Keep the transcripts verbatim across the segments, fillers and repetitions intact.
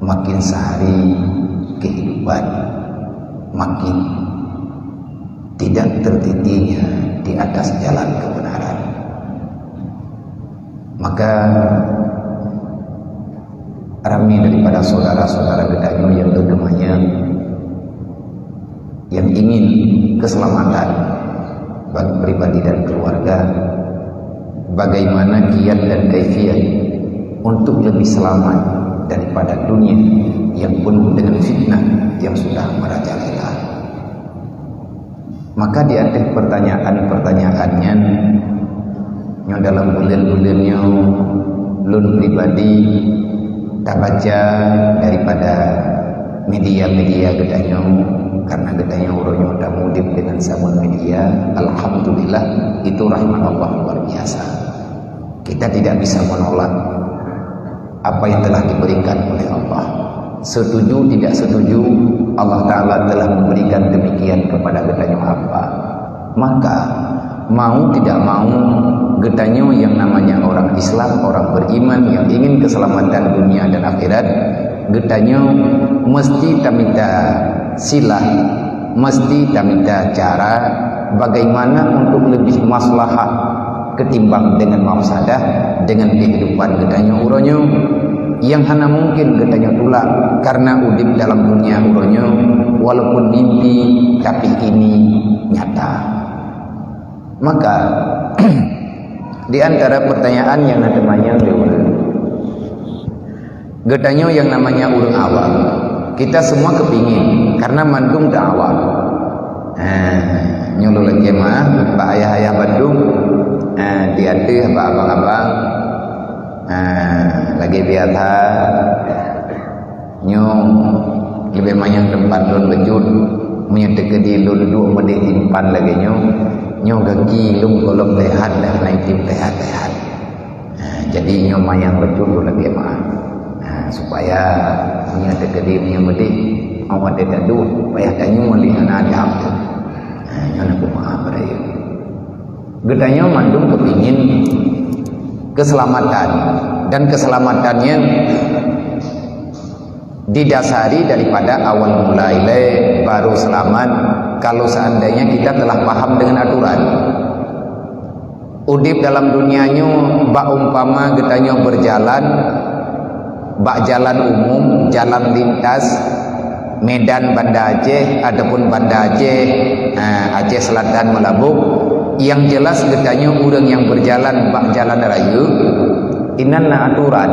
Makin sehari kehidupan makin tidak tertitinya di atas jalan kebenaran. Maka ramai daripada saudara-saudara geutanyoe yang bergemaja, yang ingin keselamatan bagi pribadi dan keluarga, bagaimana kiat dan kaifiat untuk lebih selamat daripada dunia yang penuh dengan fitnah yang sudah merajalela. Maka di atas pertanyaan-pertanyaan nyan, nyoe dalam buleuen-buleuen nyoe, lôn pribadi tabaca daripada media-media geutanyoe, karena geutanyoe uroe nyoe tamudim dengan saboh media. Alhamdulillah, itu rahmat Allah luar biasa. Kita tidak bisa menolak apa yang telah diberikan oleh Allah. Setuju tidak setuju, Allah Ta'ala telah memberikan demikian kepada geutanyoe hamba. Maka, mau tidak mau, geutanyoe yang namanya orang Islam, orang beriman yang ingin keselamatan dunia dan akhirat, geutanyoe mesti tamita silah, mesti tamita cara bagaimana untuk lebih maslahat ketimbang dengan mafsadah, dengan kehidupan geutanyoe uroe nyoe, yang hana mungkin geutanyoe tulak karena udeb dalam dunia uroe nyoe, walaupun mimpi, tapi ini nyata. Maka, di antara pertanyaan yang na teumanyong lé ulôn, geutanyoe yang namanya ureuëng awam, kita semua kepingin, karena mandum dah awam. Ha, nyoe lôn lakée meu'ah bak ayah-ayah bandum, ha, di ateueh bak abang-abang, ha, lagée biasa. Nyoe leubeh manyang teumpat lôn beujeuet, meunyoe teukeudi lôn duek meudeh simpan lagée nyoe, nyoe gaki lôn gohlom sehat dah, na item sehat-sehat. Ha, jadi nyoe manyang beujeuet lôn lakée meu'ah. Ha, supaya meunyoe teukeudi meunyoe meudeh, awak teuh taduek, payah tanyoe lé hana ada hak tu. Ha, nyoe na peumeu'ah beuraya. Geutanyoe mandum keupingin keuseulamatan, dan keuseulamatan nyan didasari daripada awal mula ilée baru seulamat kalau seandainya kita telah paham dengan aturan. Udeb dalam dunia nyoe bak umpama geutanyoe beujalan bak jalan umum, jalan lintas, Medan Banda Aceh ataupun Banda Aceh, ha, Aceh Selatan Meulaboh, nyang jeulaih geutanyoe ureuëng nyang beujalan bak jalan rayeuk, inan na aturan.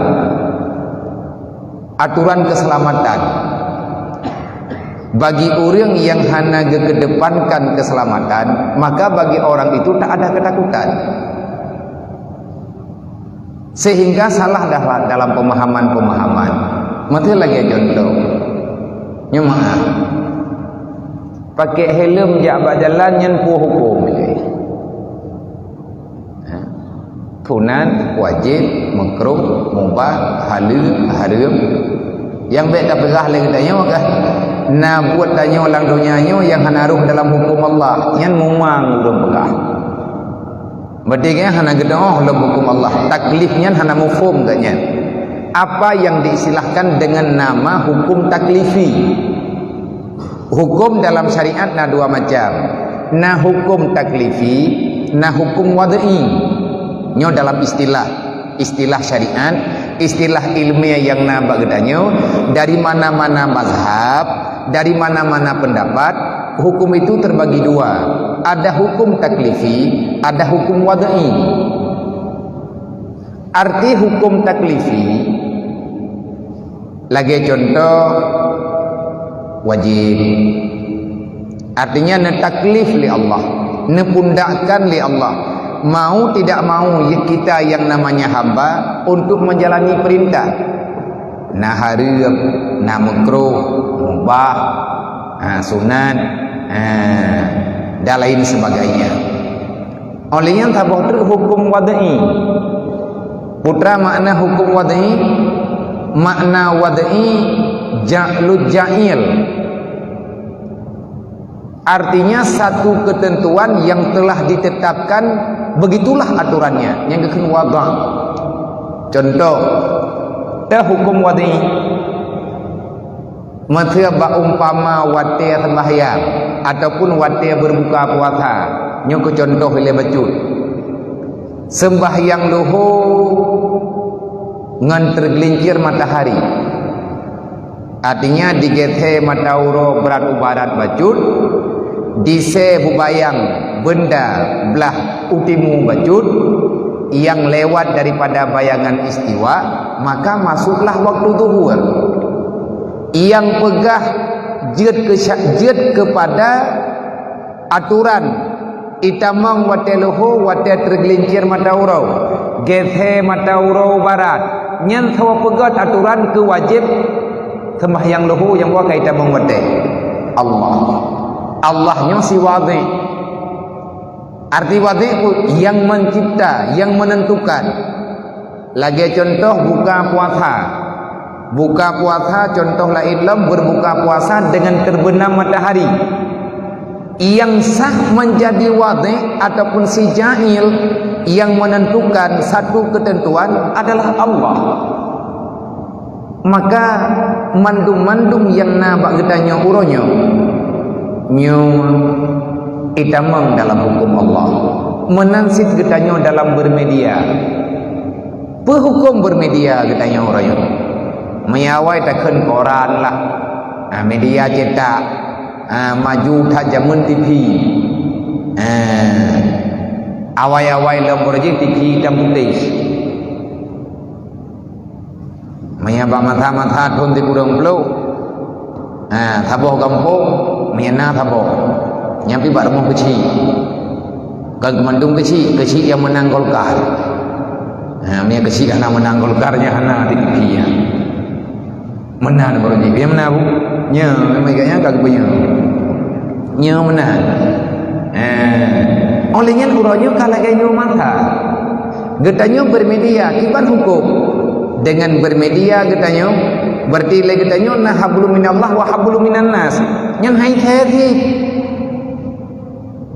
Aturan keuseulamatan. Bagi ureuëng nyang hana geukeudepankan keuseulamatan, maka bagi orang itu tak ada ketakutan. Sehingga salah dah dalam pemahaman-pemahaman. Meuteun lagée contoh. Nyoe meu'ah. Pakai helm jak bak jalan nyan peue huköm jih? Ha? Sunat, wajéb, makruh, mubah, haleue, hareuem. Nyang bék tapeugah lé geutanyoe kah, na buet tanyoe lam donya nyoe nyang hana rhoh dalam huköm Allah, nyan mumang ulôn peugah. Berarti kan hana geudoh lom huköm Allah. Taklif nyan hana muphom geuh nyan. Apa yang diistilahkan dengan nama hukum taklifi? Hukum dalam syariat na dua macam. Na hukum taklifi, na hukum wad'i. Nyoe dalam istilah, istilah syariat, istilah ilmiah yang na bak geutanyoe, dari mana-mana mazhab, dari mana-mana pendapat, hukum itu terbagi dua. Ada hukum taklifi, ada hukum wad'i. Arti hukum taklifi, lagée contoh, wajib. Artinya neutaklif lé Allah, neupundakkan lé Allah. Mau tidak mau, kita yang namanya hamba untuk menjalani perintah. Na hareuem, na makruh, mubah, ha, sunat, ha, dan lain sebagainya. Oleh nyan saboh treuk hukum wad'i. Peue makna hukum wad'i? Makna wad'i ja'lu ja'il. Artinya satu ketentuan yang telah ditetapkan, begitulah aturannya, nyang geukheun wada'. Contoh, teuh hukum wad'i. Meuseu bak umpama watée seumbahyang ataupun watée beureubuka puasa, nyoe keu cuntoh ilée bacut. Seumbahyang luho ngon teugeulincir matahari. Artinya, digeuseue mata uroe brat u barat bacut, disée bubayang beunda blah u timu bacut, nyang lewat daripada bayangan istiwa, maka masuklah waktu zuhur. Nyang peugah jeuet keu sya-, jeuet keupada aturan itamong watée luho, watée teugeulincir mata uroe, geusée mata uroe barat, nyan saboh peugét aturan keu wajéb seumbahyang luho nyang buka itamong watée. Allah. Allah nyoe si wadhi. Arti wadhi peue? Nyang mencipta, nyang menentukan. Lagée cuntoh buka puasa. Buka puasa cuntoh laén lom beureubuka puasa deungon teubeunam matahari. Nyang sah meunjadi wadhi ataupun si jail nyang menentukan satu keuteuntuan adalah Allah. Maka mandum-mandum nyang na bak geutanyoe uroe nyoe, nyoe itamong dalam huköm Allah. Meunan cit geutanyoe dalam bermedia. Peue huköm bermedia geutanyoe uroe nyoe? Meunyoe awai takheun koran lah. Ha, media cetak. Ha, maju that jameun T V. Ha. Awai-awai lom uroe jih T V itam putéh. Meunyoe bak masa-masa thon sikureueng ploh, ha, saboh gampông, meunyoe na saboh. Nyan pih bak rumoh keuchik. Kon keu mandum keuchik, keuchik nyang meunang Golkar. Ha, meunyoe keuchik hana meunang Golkar, nyan hana di T V nyan. Meunan baru jih. Nyang meunan, Bu? Nyoe, memang gaya ka geupeue nyoe. Nyoe meunan. Eh, oleh nyan uroe nyoe ka lagée nyoe masa. Geutanyoe bermedia, kiban huköm. Dengan bermedia geutanyoe, berarti lé geutanyoe na hablum minallah wa hablum minan nas. Nyan hai khairi.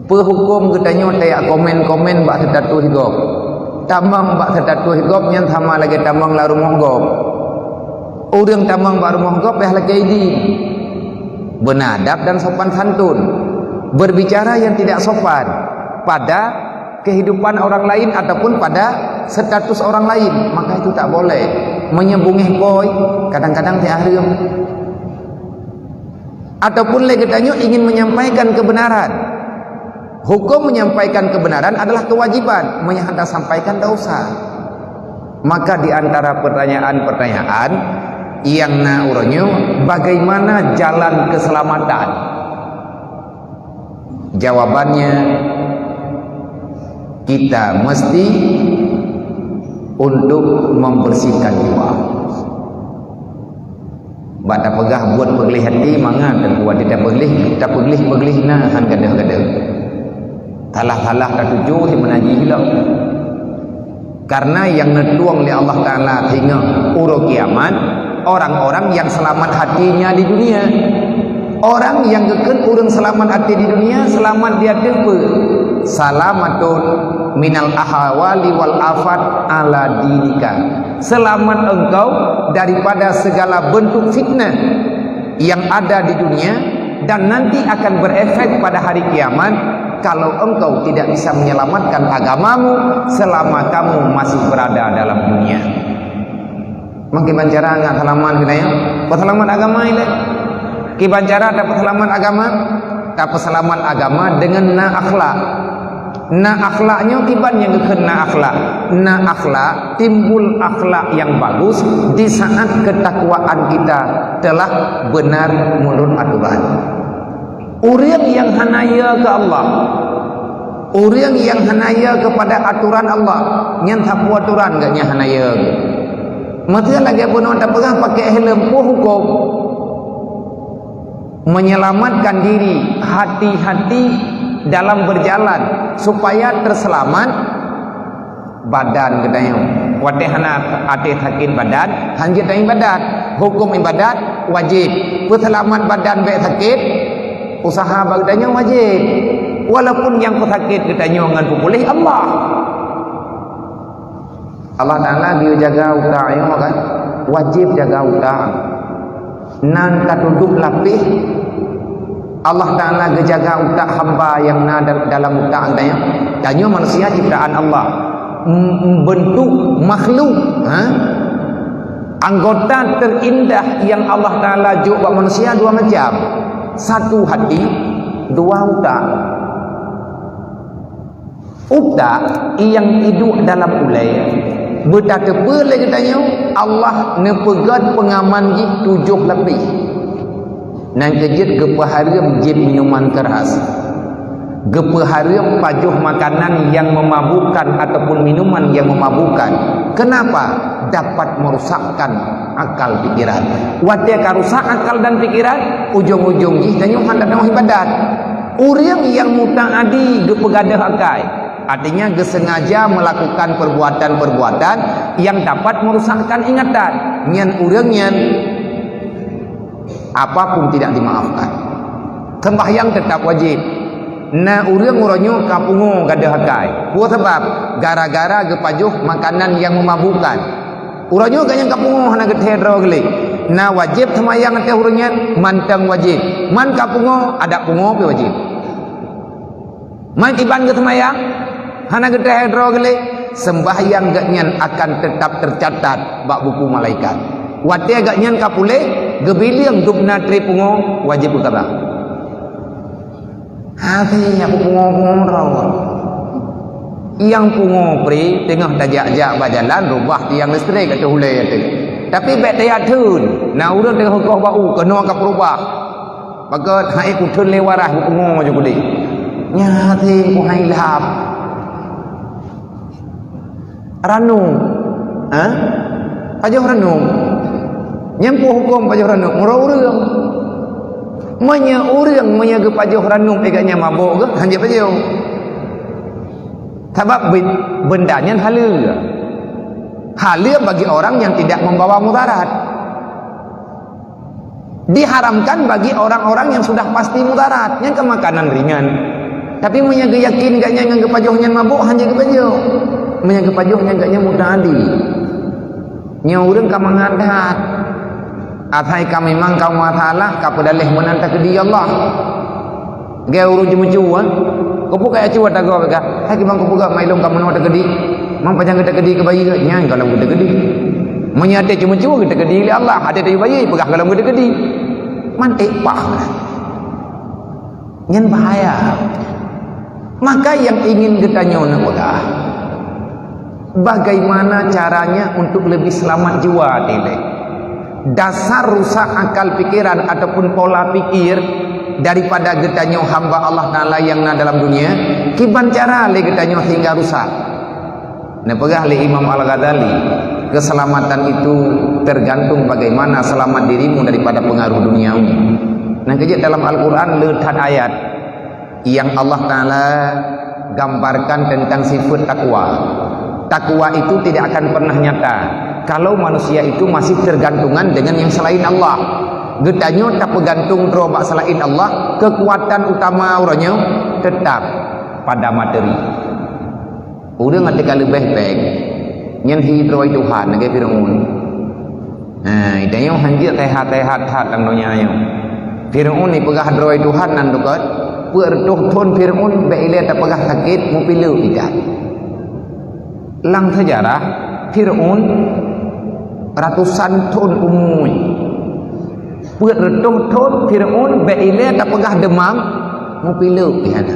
Peue huköm geutanyoe tajak komen-komen bak status gob? Tamong bak status gob nyan sama lagée tamong lam rumoh gob. Ureuëng tamong bak rumoh gob payah lakée idin. Beuna adab dan sopan santun. Berbicara yang tidak sopan pada kehidupan orang lain ataupun pada status orang lain, maka itu tak boleh. Meunyoe beungéh kôi, kadang-kadang teuhareuem. Ataupun lé geutanyoe ingin menyampaikan kebenaran. Huköm menyampaikan kebenaran adalah kewajiban, meunyoe hana sampaikan dosa. Maka di antara pertanyaan-pertanyaan nyang na uroe nyoe, bagaimana jalan keselamatan? Jawabannya, kita mesti untuk membersihkan jiwa. Bak tapeugah buet peugleh até mangat teungku, até tapeugléh, tapeugléh-peugléh na han gadeuh-gadeuh. Salah-salah tatuju si meunajih lom. Karena nyang neutueng lé Allah Taala singoh uroe kiamat, orang-orang yang selamat hatinya di dunia. Orang nyang geukheun ureuëng seulamat até di dunia, seulamat di ateueh peue? Salamatun minal ahwali wal afat ala dinika. Selamat engkau daripada segala bentuk fitnah yang ada di dunia dan nanti akan berefek pada hari kiamat kalau engkau tidak bisa menyelamatkan agamamu selama kamu masih berada dalam dunia. Meukiban cara ngat seulamat geutanyoe? Peuseulamat agama ilée. Kiban cara tapeuseulamat agama? Tapeuseulamat agama deungon na akhlak. Na akhlak nyoe kiban nyang geukheun na akhlak. Na akhlak, timbul akhlak nyang bagus di saat keutakwaan kita telah beunar meunurot aturan. Ureuëng nyang hana yö keu Allah, ureuëng nyang hana yö keupada aturan Allah, nyan sapeue aturan geuh nyang hana yö. Meuseu lagée bunoe tapeugah pakai helm peue huköm? Menyelamatkan diri, hati-hati dalam berjalan supaya terseulamat. Badan geutanyoe. Watée hana até sakét badan, hanjeuet ibadat. Huköm ibadat wajéb. Peuseulamat badan bék sakét, usaha bak geutanyoe wajéb. Walaupun nyang peusakét geutanyoe ngon peupuléh Allah. Allah Taala geuyue jaga utak nyoe kan? Wajéb jaga utak. Nan tatudôh lapéh, Allah Ta'ala geujaga utak hamba nyang na da-, dalam utak geutanyoe. Tanyoe manusia ciptaan Allah. M-, m-, bentuk makhluk, ha? Anggota terindah nyang Allah Ta'ala jok bak manusia dua macam. Satu hati, dua utak. Utak nyang iduek dalam ulée, beutateupeue lé geutanyoe, Allah neupeugét peungaman jih tujoh lapéh. Nyang keujeuet geupeuhareuem jieb minuman keuras, geupeuhareuem pajoh makanan nyang meumabukkan ataupun minuman nyang meumabukkan. Keunapa? Dapat merusakkan akal pikiran. Watée ka rusak akal dan pikiran, ujong-ujong jih tanyoe hana tanoh ibadat. Ureuëng nyang mutaadi geupeugadôh akai, artinya geusengaja melakukan perbuatan-perbuatan nyang dapat merusakkan ingatan, nyan ureuëng nyan apapun tidak dimaafkan. Sembahyang tetap wajib. Na ureuëng uroe nyoe ka pungo gadôh akai. Peue sabab? Gara-gara geupajoh makanan nyang meumabukkan. Uroe nyoe geuhnyan ka pungo hana geuthée droe geulée. Na wajéb seumayang ateueh ureuëng nyan? Mantong wajéb. Man ka pungo, adak pungo pih wajéb. Man kiban geuseumayang hana geuthée droe geulée, seumbahyang geuhnyan akan teutap teucatat bak buku malaikat. Watée geuhnyan ka puléh, geubileueng dubna trép pungo, wajéb geukaza. Hase nyang pungo-pungo droe. Nyang pungo pri teungoh tajak-jak bak jalan, rubah tiang listrik ateueh ulée teuh. Tapi bék tajak theun, na ureuëng teungoh goh bak u, keunoe ka peurubah. Pakon hai kutheun lé waras pungo ju keudeh. Nyan hase ku hai lhab. Ranub. Ha? Pajoh ranub. Nyan peue hukôm pajoh ranub? Meurok ureuëng. Meunyoe ureuëng, meunyoe geupajoh ranub, eh, geuhnyan mabök geuh, hanjeuet pajoh. Sabab be-, benda nyan haleue. Haleue bagi orang yang tidak membawa mudarat. Diharamkan bagi orang-orang yang sudah pasti mudarat. Nyan kan makanan ringan. Tapi meunyoe geuyakin geuhnyan ngon geupajoh nyan mabök, hanjeuet geupajoh. Meunyoe geupajoh nyan geuhnyan mutaadi. Nyoe ureuëng ka mangat that. Asai ka memang ka masalah, ka peudaléh meunan takeudi Allah. Geu ureuëng ceumeucue, eh? Keupeue ka ceue tagoe bak kah? Hai kiban keupeue gak mai lôn ka meunoe takeudi? Mang pajan geutakeudi keu bayi geuh? Nyan gohlom geutakeudi. Meunyoe até ceumeucue geutakeudi lé Allah, até tayue bayi peugah gohlom geutakeudi. Man ék paih. Nyan bahaya. Maka nyang ingin geutanyoe neupeugah, bagaimana caranya untuk lebih selamat jiwa teuh? Dasar rusak akal pikiran ataupun pola pikir daripada geutanyoe hamba Allah Taala nyang na dalam dunia, kiban cara lé geutanyoe sehingga rusak? Neupeugah lé Imam Al-Ghazali, keselamatan itu tergantung bagaimana selamat dirimu daripada pengaruh duniawi. Nyang keujeuet dalam Al-Quran le that ayat nyang Allah Taala gambarkan tentang sifat takwa. Takwa itu tidak akan pernah nyata kalau manusia itu masih tergantungan dengan yang selain Allah. Geutanyoe tapeugantung droe bak selain Allah, kekuatan utama uroe nyoe tetap pada materi. Ureuëng até ka leubeh péng, nyan hi droe Tuhan lagée Firaun. Nah, geutanyoe hanjeuet sehat-sehat that lam donya nyoe. Firaun ipeugah droe Tuhan nan dukot, peuet reutôh thon Firaun bék ilée tapeugah sakét, meupileuk idat. Lam sejarah, Firaun ratusan thon umu. Peuet reutôh thon Firaun bék ilée tapeugah deumam, meupileuk idat.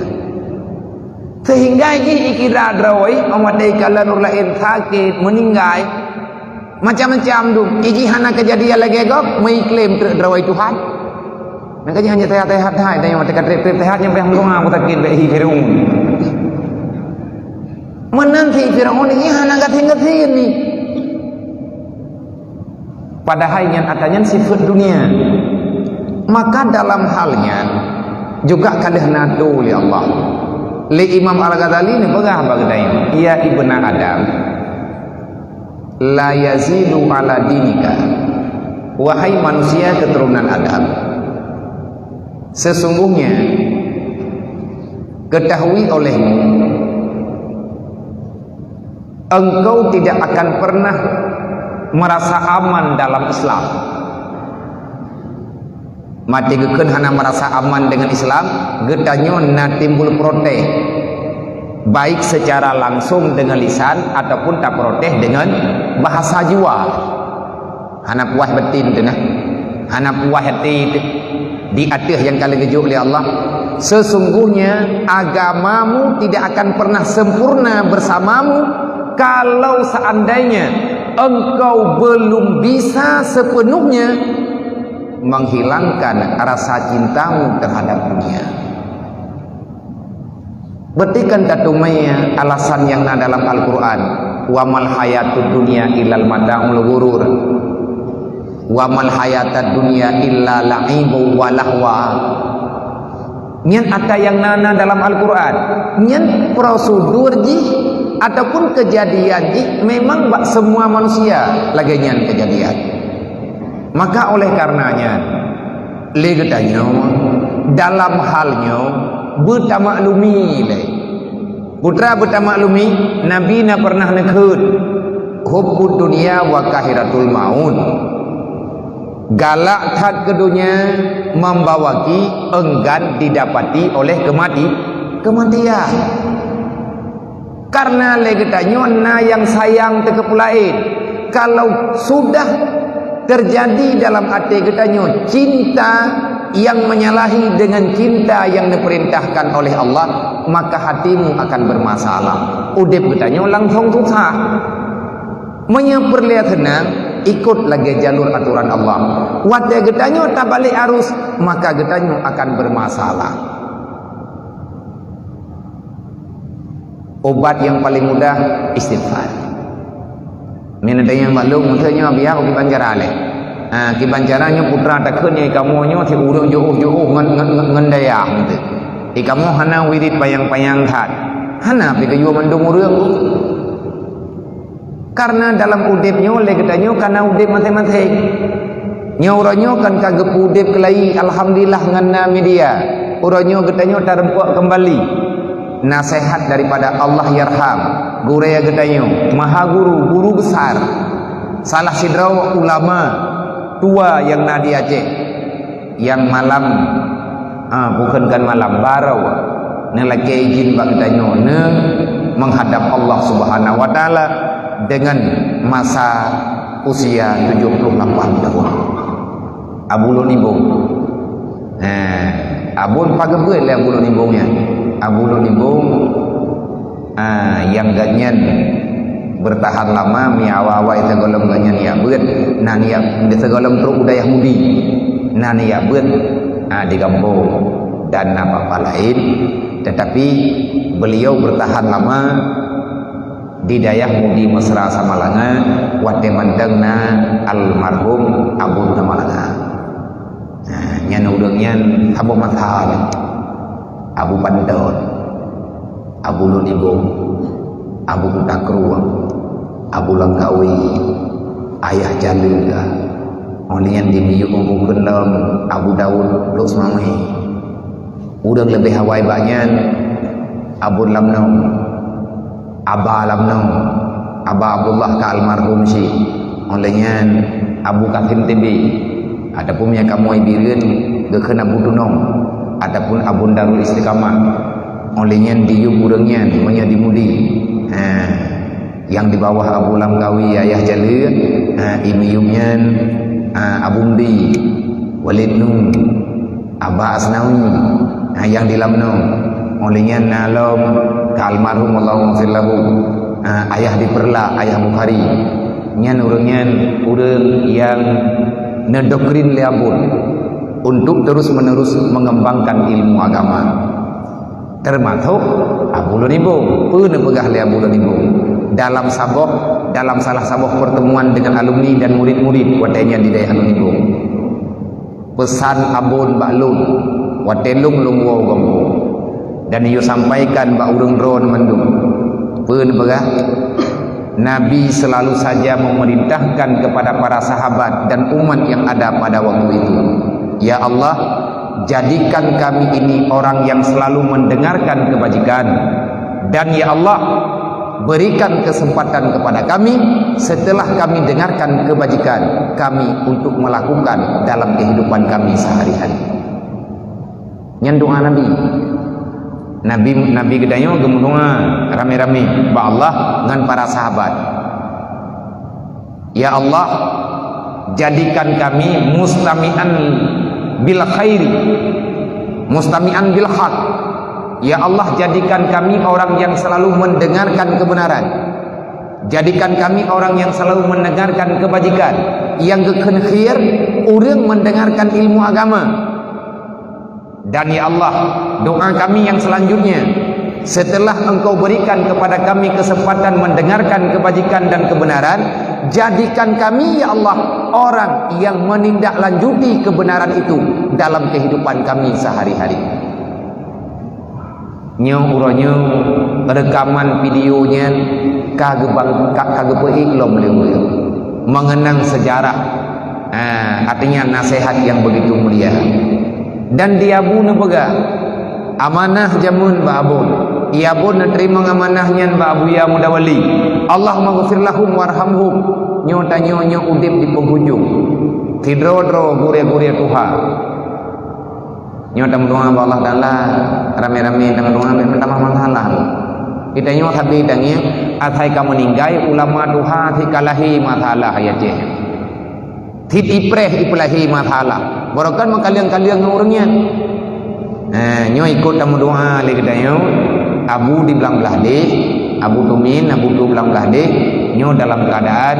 Sehingga jih ikira droe, watée ikalon ureuëng laén sakét, meuninggai, macam-macam dum. Ijih hana keujadian lagée gob, meuiklaim treuk droe Tuhan. Maka jih hana sehat-sehat hai, dan nyang watée ka treb-treb sehat, nyang payah meungoh sakét bék hi Firaun. Meunan si Firaun ini hana gasien-gasien ni. Padahai nyan ata nyan sifat dunia. Maka dalam hal nyan juga ka lheueh neuatoe lé Allah. Lé Imam Al-Ghazali neupeugah bak geutanyoe, "Ya ibna Adam, la yazilu ala dinika." Wahai manusia keturunan Adam, sesungguhnya ketahui olehmu, engkau tidak akan pernah merasa aman dalam Islam. Maté geukheun hana merasa aman dengan Islam, geutanyoe na timbul protes, baik secara langsung dengan lisan ataupun taprotes dengan bahasa jua. Hana puas batin teuh nah. Hana puas até teuh di ateueh nyang ka lheueh geujok lé Allah. Sesungguhnya agamamu tidak akan pernah sempurna bersamamu kalau seandainya engkau belum bisa sepenuhnya menghilangkan rasa cintamu terhadap dunia. Berarti kan tateumé alasan nyang na dalam Al-Quran, "Wa mal hayatud dunya illal mata'ul ghurur. Wa mal hayatad dunya illa la'ibu wa lahwa." Nyan ata nyang na, na dalam Al-Quran. Nyan prosedur jih ataupun kejadian jih memang bak semua manusia lagée nyan kejadian. Maka oleh karenanya, lé geutanyoe dalam hal nyoe beutamaklumi lé. Peue teuma beutamaklumi, Nabi na pernah neukheun, "Hubbud dunya wa kahiratul maut." Galak that keu donya membawa ki enggan didapati oleh kemati-, kematian. Karena lé geutanyoe na nyang sayang teuh keu peue laén. Kalau sudah terjadi dalam até geutanyoe cinta yang menyalahi dengan cinta yang diperintahkan oleh Allah, maka hatimu akan bermasalah. Udeb geutanyoe langsung susah. Meunyoe peureulée seunang, ikut lagée jalur aturan Allah. Watée geutanyoe tabalek arus, maka geutanyoe akan bermasalah. Ubat nyang paleng mudah, istighfar. Meunan nyang maklum, maksudnya biar kiban cara lé. Ha, kiban cara nyoe putra takheun nyang kamoe nyoe si ureuëng jôh-jôh ngon, ngon, ngon, ngon dayah, gitu. Di kamoe hana wirid panyang-panyang that. Hana pi geuyue mandum ureuëng. Karena dalam udeb nyoe lé geutanyoe kana udeb maséng-maséng. Nyoe uroe nyoe kan ka geupeu udeb keulayi, alhamdulillah ngon na media. Uroe nyoe geutanyoe tareumpok kembali nasihat daripada Allahyarham, gurée geutanyoe, maha guru, guru besar, salah sidroe ulama tua nyang na di Aceh. Nyang malam, ah, bukon kan malam, barô neulakée idin bak geutanyoe neu menghadap Allah Subhanahu wa Taala dengan masa usia tujuh puluh lapan tahun. Abu Lôn Ibong. Eh, Abon pageubeuet lé Abu Lôn Ibong nyan. Abu Lôn Ibong Ah, nyang gobnyan beurtahan lama, mi awai-awai sigohlom gobnyan jak beuet, na jak sigohlom trok u dayah Mudi, na jak beuet, ah, di gampông dan na pat-pat laén, teutapi beuliau beurtahan lama di dayah Mudi Mesra Samalanga, watée mantong na almarhum Abu Samalanga. Nah, nyan ureuëng nyan saboh masa nyan. Abu Panton, Abu Lôn Ibong, Abu Kuta Krueng, Abu Langkawi, Ayah Jaleue. Óh lheueh nyan di miyueb Abu Keundom, Abu Daud, Lhokseumawe. Ureuëng leubeh awai bak nyan, Abu Lamnong. Aba Lamnong, Aba Abdullah ka almarhum cit. Óh lheueh nyan Abu Kasim T B, ataupun nyang kamoe Bireuen geukheun Abu Tunong, ataupun Abon Darul Istiqamah. Óh lheueh nyan di yueb ureuëng nyan meunyoe di Mudi. Ha, nyang di bawah Abu Langkawi, Ayah Jaleue, ha, i miyueb nyan, ha, Abu Mdi, Walid Nu, Aba Asnawi, ha, nyang di Lamnong. Óh lheueh nyan na lom ka almarhum, Allahumma ghfir lahu, ha, Ayah di Peureulak, Ayah Bukhari. Nyan ureuëng nyan ureuëng nyang neudoktrin lé Abon untuk terus-menerus mengembangkan ilmu agama. Termasuk Abu Lôn Ibong. Peue neupeugah lé Abu Lôn Ibong dalam saboh, dalam salah saboh pertemuan dengan alumni dan murid-murid watée nyan di dayah Lôn Ibong? Peusan Abon bak lôn, watée lôn lôn woe u gampông, dan yue sampaikan bak ureuëng droeneuh mandum. Peue neupeugah? Nabi selalu saja memerintahkan kepada para sahabat dan umat yang ada pada waktu itu, "Ya Allah, jadikan kami ini orang yang selalu mendengarkan kebajikan, dan ya Allah, berikan kesempatan kepada kami setelah kami dengarkan kebajikan kami untuk melakukan dalam kehidupan kami sehari-hari." Nyan doa Nabi. Nabi, Nabi geutanyoe geumeudoa ramé-ramé bak Allah ngon para sahabat. "Ya Allah, jadikan kami mustami'an bil khairi, mustami'an bil haq." Ya Allah, jadikan kami orang yang selalu mendengarkan kebenaran. Jadikan kami orang yang selalu mendengarkan kebajikan, nyang geukheun kheun ureuëng mendengarkan ilmu agama. Dan ya Allah, doa kami yang selanjutnya, setelah Engkau berikan kepada kami kesempatan mendengarkan kebajikan dan kebenaran, jadikan kami, ya Allah, orang yang menindaklanjuti kebenaran itu dalam kehidupan kami sehari-hari. Nyoe uroe nyoe reukaman video nyan ka geubang-, ka, ka geupeuék lom lé ureuëng mengenang sejarah, ha, artinya nasihat yang begitu mulia. Dan di Abu neupeugah, amanah jameun bak Abon. Di Abon neuteurimong amanah nyan bak Abuya Mudawali. Allahummaghfir lahum warhamhum. Nyoe tanyoe nyoe udeb di penghujung. Sidroe-droe gurée-gurée tuha. Nyoe tameudoa bak Allah Taala, ramé-ramé tameudoa, bèk meutamah masalah. Geutanyoe sabe tangieng, asai ka meuninggai ulama tuha, sit ka lahé masalah, ya ceh. Sit ipreh ipeulahé masalah. Barokon meukaleueng-kaleueng ngon ureuëng nyan. Nah, nyoe ikot tameudoa lé geutanyoe, Abu di Blang Blahdeh, Abu Tumin, Abu Tu Blang Blahdeh, nyoe dalam keadaan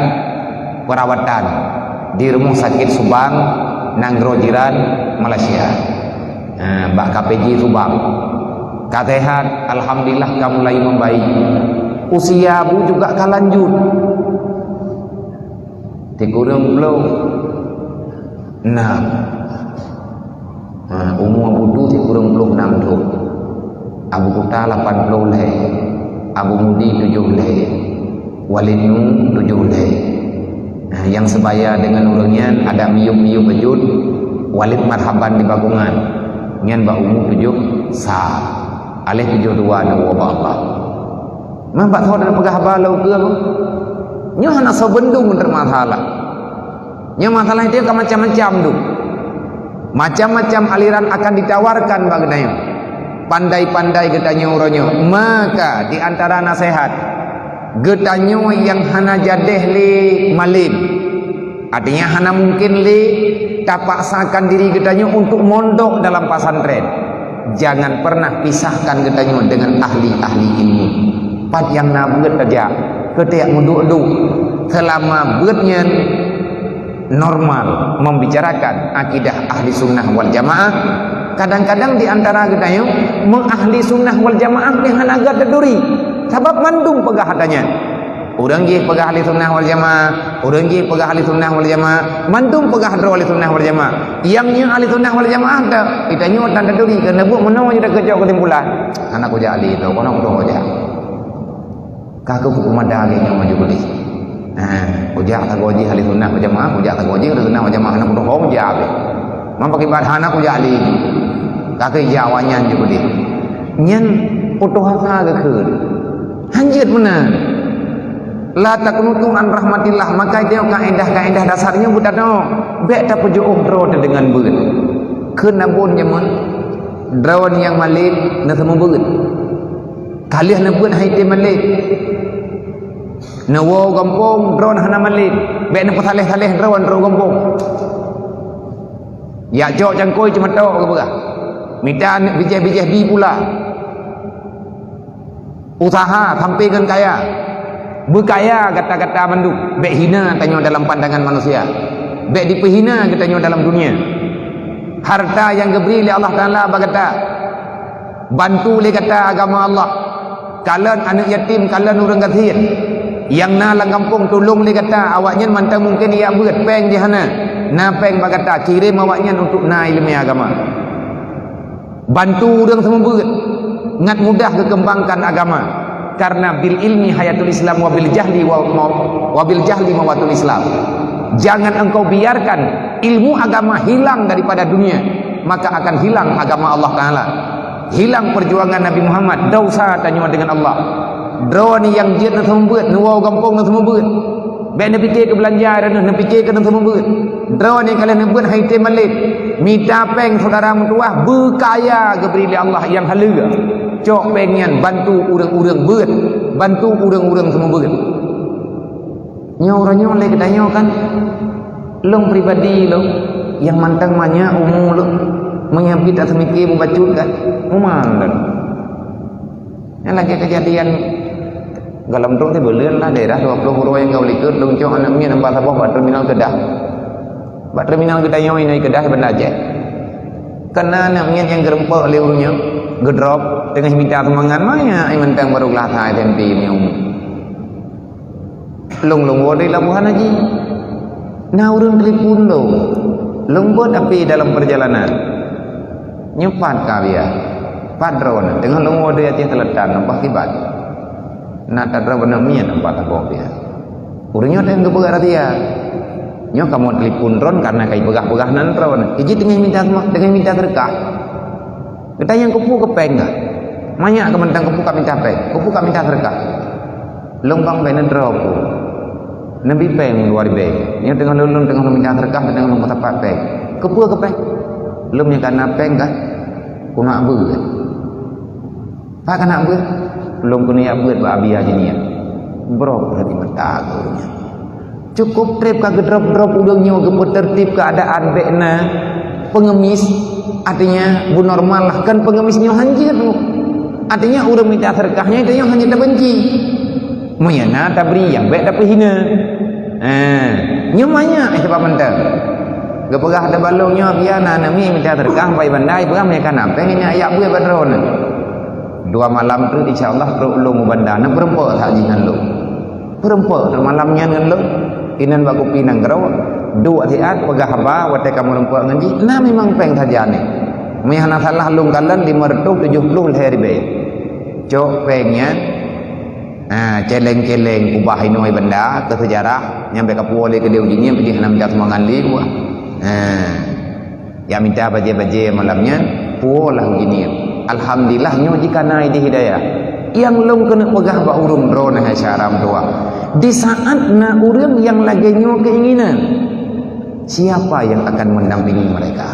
perawatan di Rumah Sakit Subang, nanggroe jiran, Malaysia. Ha, bak K P J Subang. Ka sehat, alhamdulillah ka mulai membaik. Usia Abu juga ka lanjut. Sikureueng ploh enam. Ha, umu Abu Tu sikureueng ploh enam thon. Abu Kuta lapan ploh lhèe. Abu Mudi tujoh lhèe. Walid Nu tujoh lhèe. Ha, nyang sebaya deungon ureuëng nyan ada miyueb-miyueb bacut, Walid Marhaban di Bagongan. Nyan bak umu tujoh sa. Aléh tujoh dua neuwoe bak Allah. Mah bak thon na peugah haba lom keu aku. Nyoe hana soe beundong teuma masalah. Nyoe masalah itu ka macam-macam tu. Macam-macam aliran akan ditawarkan bak geutanyoe. Pandai-pandai geutanyoe uroe nyoe. Maka di antara nasihat, geutanyoe nyang hana jadeh lé malem. Artinya hana mungkin lé tapaksakan diri geutanyoe untuk mondok dalam pesantren. Jangan pernah pisahkan geutanyoe dengan ahli-ahli ilmu. Pat nyang na beuet tajak, keutek meuduek-duek. Selama beuet nyan normal membicarakan akidah ahli sunnah wal jamaah. Kadang-kadang di antara geutanyoe meuahli sunnah wal jamaah nyang hana gata turi. Sabab mandum peugah hata nyan. Ureuëng jih peugah ahli sunnah wal jamaah, ureuëng jih peugah ahli sunnah wal jamaah, mandum peugah droe ahli sunnah wal jamaah. Nyang nyoe ahli sunnah wal jamaah dak, geutanyoe tan taturi keuneuk buet meunoe jeuet keucok keusimpulan. Hana kujak ahli tu, kono kutoh jak. Ka keuh kupeumada lagèe nyoe maju keudeh. Ha, kujak sagoe jih ahli sunnah wal jamaah, kujak sagoe jih ahli sunnah wal jamaah, hana kutoh jak abéh. Meupakiban hana kujak ahli jih. Ka keuh jak awaknyan ju keudeh. Nyan putôh asa geukheun. Hanjeuet meunan. La taqnutu an rahmatillah, maka itu kaedah-kaedah dasar nyoe beutanoe, bèk tapeujiôh droe teuh deungon beuet. Kheun abon jameun, droe nyang malem na seumeubeuet. Ka lheueh neubeuet hai tém malem. Neuwoe gampông droe hana malem, bèk neupeusaleh-saleh droe rot gampông. Jak cok cangkôi ceumatok geupeugah. Mita bijéh-bijéh bi pula. Usaha sampai ngon kaya. Beukaya gata-gata mandum. Bèk hina tanyoe dalam pandangan manusia. Bèk dipeuhina geutanyoe dalam dunia. Harta nyang geubri lé Allah Taala bak gata. Bantu lé gata agama Allah. Kalon aneuk yatim, kalon ureuëng gasien. Nyang na lam gampông tulông lé gata, awaknyan mantong mungken jak beuet, péng jih hana. Na péng bak gata, kirém awaknyan untuk na ileumèe agama. Bantu ureuëng seumeubeuet, ngat mudah geukeumbangkan agama. Karena bil ilmi hayatul Islam wa bil jahli wa, wa, wa bil jahli mawatul Islam. Jangan engkau biarkan ilmu agama hilang daripada dunia, maka akan hilang agama Allah Taala. Hilang perjuangan Nabi Muhammad, desya tanyoe deungon Allah. Droe nyang jeuet na seumeubeuet, neuwoe gampông na seumeubeuet. Bék neupike keu beulanja droeneuh, neupike keu neuseumeubeuet. Droeneuh ka lheueh neubeuet hai tem malét. Mita péng syedara meutuwah beukaya geubri lé Allah nyang haleue. Cok péng nyan bantu ureuëng-ureuëng beuet, bantu ureuëng-ureuëng seumeubeuet. Nyoe uroe nyoe lé geutanyoe kan, lôn pribadi lôn nyang mantong manyak umu lôn, meunyoe pih taseumike mubacut kan, muman lôn. Nyan lagée keujadian gohlom trok sibuleuen lah daerah dua ploh uroe nyang ka likot lôn cok aneuëk miet nibak saboh bak terminal Kedah. Bak terminal geutanyoe inoe Kedah Banda Aceh. Kana aneuëk miet nyang geureumpok lé ureuëng nyoe, geudrop, teungoh mita sumbangan, manyak ai mantong barô glah sa S M P nyoe. Lôn lôn woe di Labuhan Haji. Na ureuëng telepon lôn. Lôn beuet api dalam perjalanan. Nyoe pat ka biya. Pat droeneuh teungoh lôn woe di Aceh Selatan, leupah kiban. Na tadrop aneuëk miet nibak saboh biya. Ureuëng nyoe teungoh geupeugah rahasia. Nyoe kamoe telepon droen karena kai peugah-peugah nan droen. Iji teungoh mita, teungoh mita seudeukah. Geutanyong keupeue keu péng kah? Manyak keu mantong keupeue ka mita péng? Keupeue ka mita seudeukah? Lôn bang bék neudroe ku. Neubi péng dua ribée. Nyoe teungoh lôn, lôn teungoh lôn mita seudeukah, teungoh lôn meusapat péng. Keupeue keu péng? Lôn nyang kana péng kah? Keuneuk beuet. Pat keuneuk beuet? Lôn keuneuk beuet bak Abi Haji nyan. Brok lagée mata geuh nyan. Cukup treb ka geudrop-drop ureuëng nyoe geupeuteurtib keuadaan bék na peungemis, artinya bu normal lah, kan peungemis nyoe hanjeuet nyoe. Artinya ureuëng mita seudeukah nyoe, itu nyoe hanjeuet tabenci. Meunyoe na tabri nyang bék tapeuhina. Ha, nyoe manyak eh, sabab mantong. Geupeugah teubalong nyoe biya na aneuëk miet mita seudeukah pai bandai peugah meunyoe kana péng nyan yak beuet bak droeneuh. Dua malam tu insya Allah trok lôn u Banda na peureumpok that jih ngon lôn. Peureumpok teuk malam nyan ngon lôn, inan bak kupi nanggroe, duek siat peugah haba watée ka meureumpok ngon jih, na memang péng sajan nyan. Meunyoe hana salah lôn kalon lima reutôh tujoh ploh lhée ribée. Cok péng nyan, ha, celeng-celeng kubah inoe Banda keu seujarah, nyang bék kapuwoe lé keudeh uji nyan pih hana mita sumbangan lé buah. Ha. Nyang mita bajée-bajée malam nyan, puwoe lah uji nyan. Alhamdulillah, nyoe jikana idéh hidayah. Nyang lôn keuneuk peugah bak ureuëng droeneuh hai syedara meutuwah. Di saat na ureuëng nyang lagée nyoe keinginan, siapa yang akan mendampingi mereka?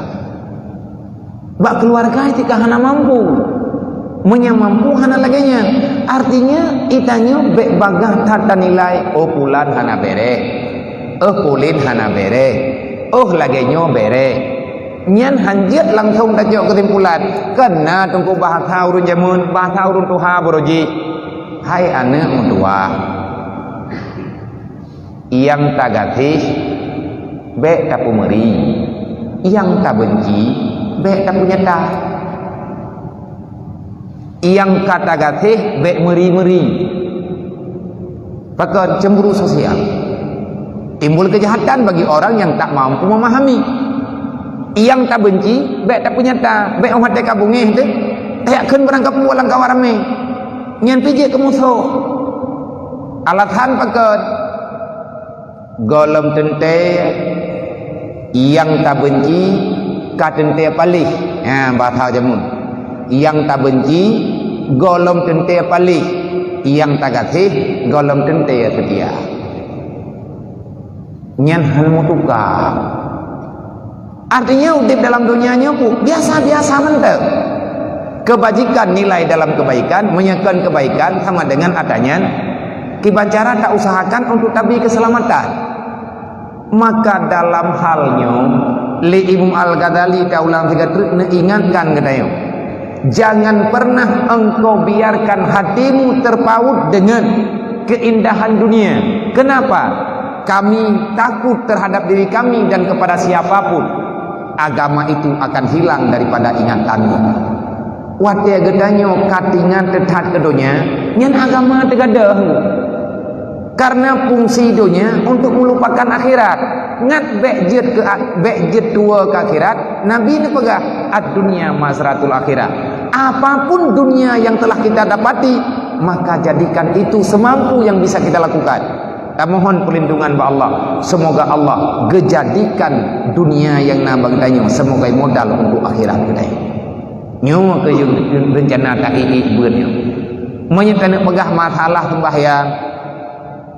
Bak keuluwarga jika hana mampu. Meunyoe mampu hana lagée nyan. Artinya, geutanyoe bék bagaih that tanilai, "Oh, pulan hana béreh. Oh, pulan hana béreh. Oh, lagée nyoe béreh." Nyan hanjeuet langsong tacok keusimpulan. Kana teungku bahasa ureuëng jameun, bahasa ureuëng tuha baroe jih. Hai aneuëk meutuwah, nyang tagaséh bék tapeumeuri, nyang tabeunci bék tapeunyata. Nyang ka tagaséh bék meuri-meuri. Pakon? Cemburu sosial. Timbul kejahatan bagi orang yang tak mampu memahami. Nyang tabeunci bék tapeunyata, bék 'oh watée ka beungéh teuh, tajak kheun barang kapuwoe lam kawan ramé. Nyan pih jeuet keu musoh. Alasan pakon? Gohlom teuntée nyang tabeunci ka teuntée paléh. Ha, bahasa jameun. Nyang tabeunci gohlom teuntée paléh, nyang tagaséh gohlom teuntée seutia. Nyan hana meutuka. Artinya, udeb dalam donya nyoe pun biasa-biasa mantong. Kebajikan, nilai dalam kebaikan, meunyoe kon kebaikan sama dengan atanyan, kiban cara ta usahakan untuk tabi keselamatan. Maka dalam hal nyoe, lé Imam Al-Ghazali ta ulang sigoe treuk neuingatkan geutanyoe, "Jangan pernah engkau biarkan hatimu terpaut dengan keindahan dunia." Kenapa? Kami takut terhadap diri kami dan kepada siapapun. Agama itu akan hilang daripada ingatanmu. Watée geutanyoe ka teuingat teutat keu donya, nyan agama teugadôh. Karena fungsi donya untuk melupakan akhirat. Ngat bék jeuet keu a-, bék jeuet tuwoe keu akhirat, Nabi neupeugah, "Ad-dunya mazratul akhirah." Apapun dunia yang telah kita dapati, maka jadikan itu semampu yang bisa kita lakukan. Tamohon perlindungan bak Allah. Semoga Allah geujadikan dunia nyang na bak geutanyoe sebagai modal untuk akhirat geutanyoe. Nyoe keuh rencana taék-ék beuet nyoe. Meunyoe taneuk peugah masalah sembahyang,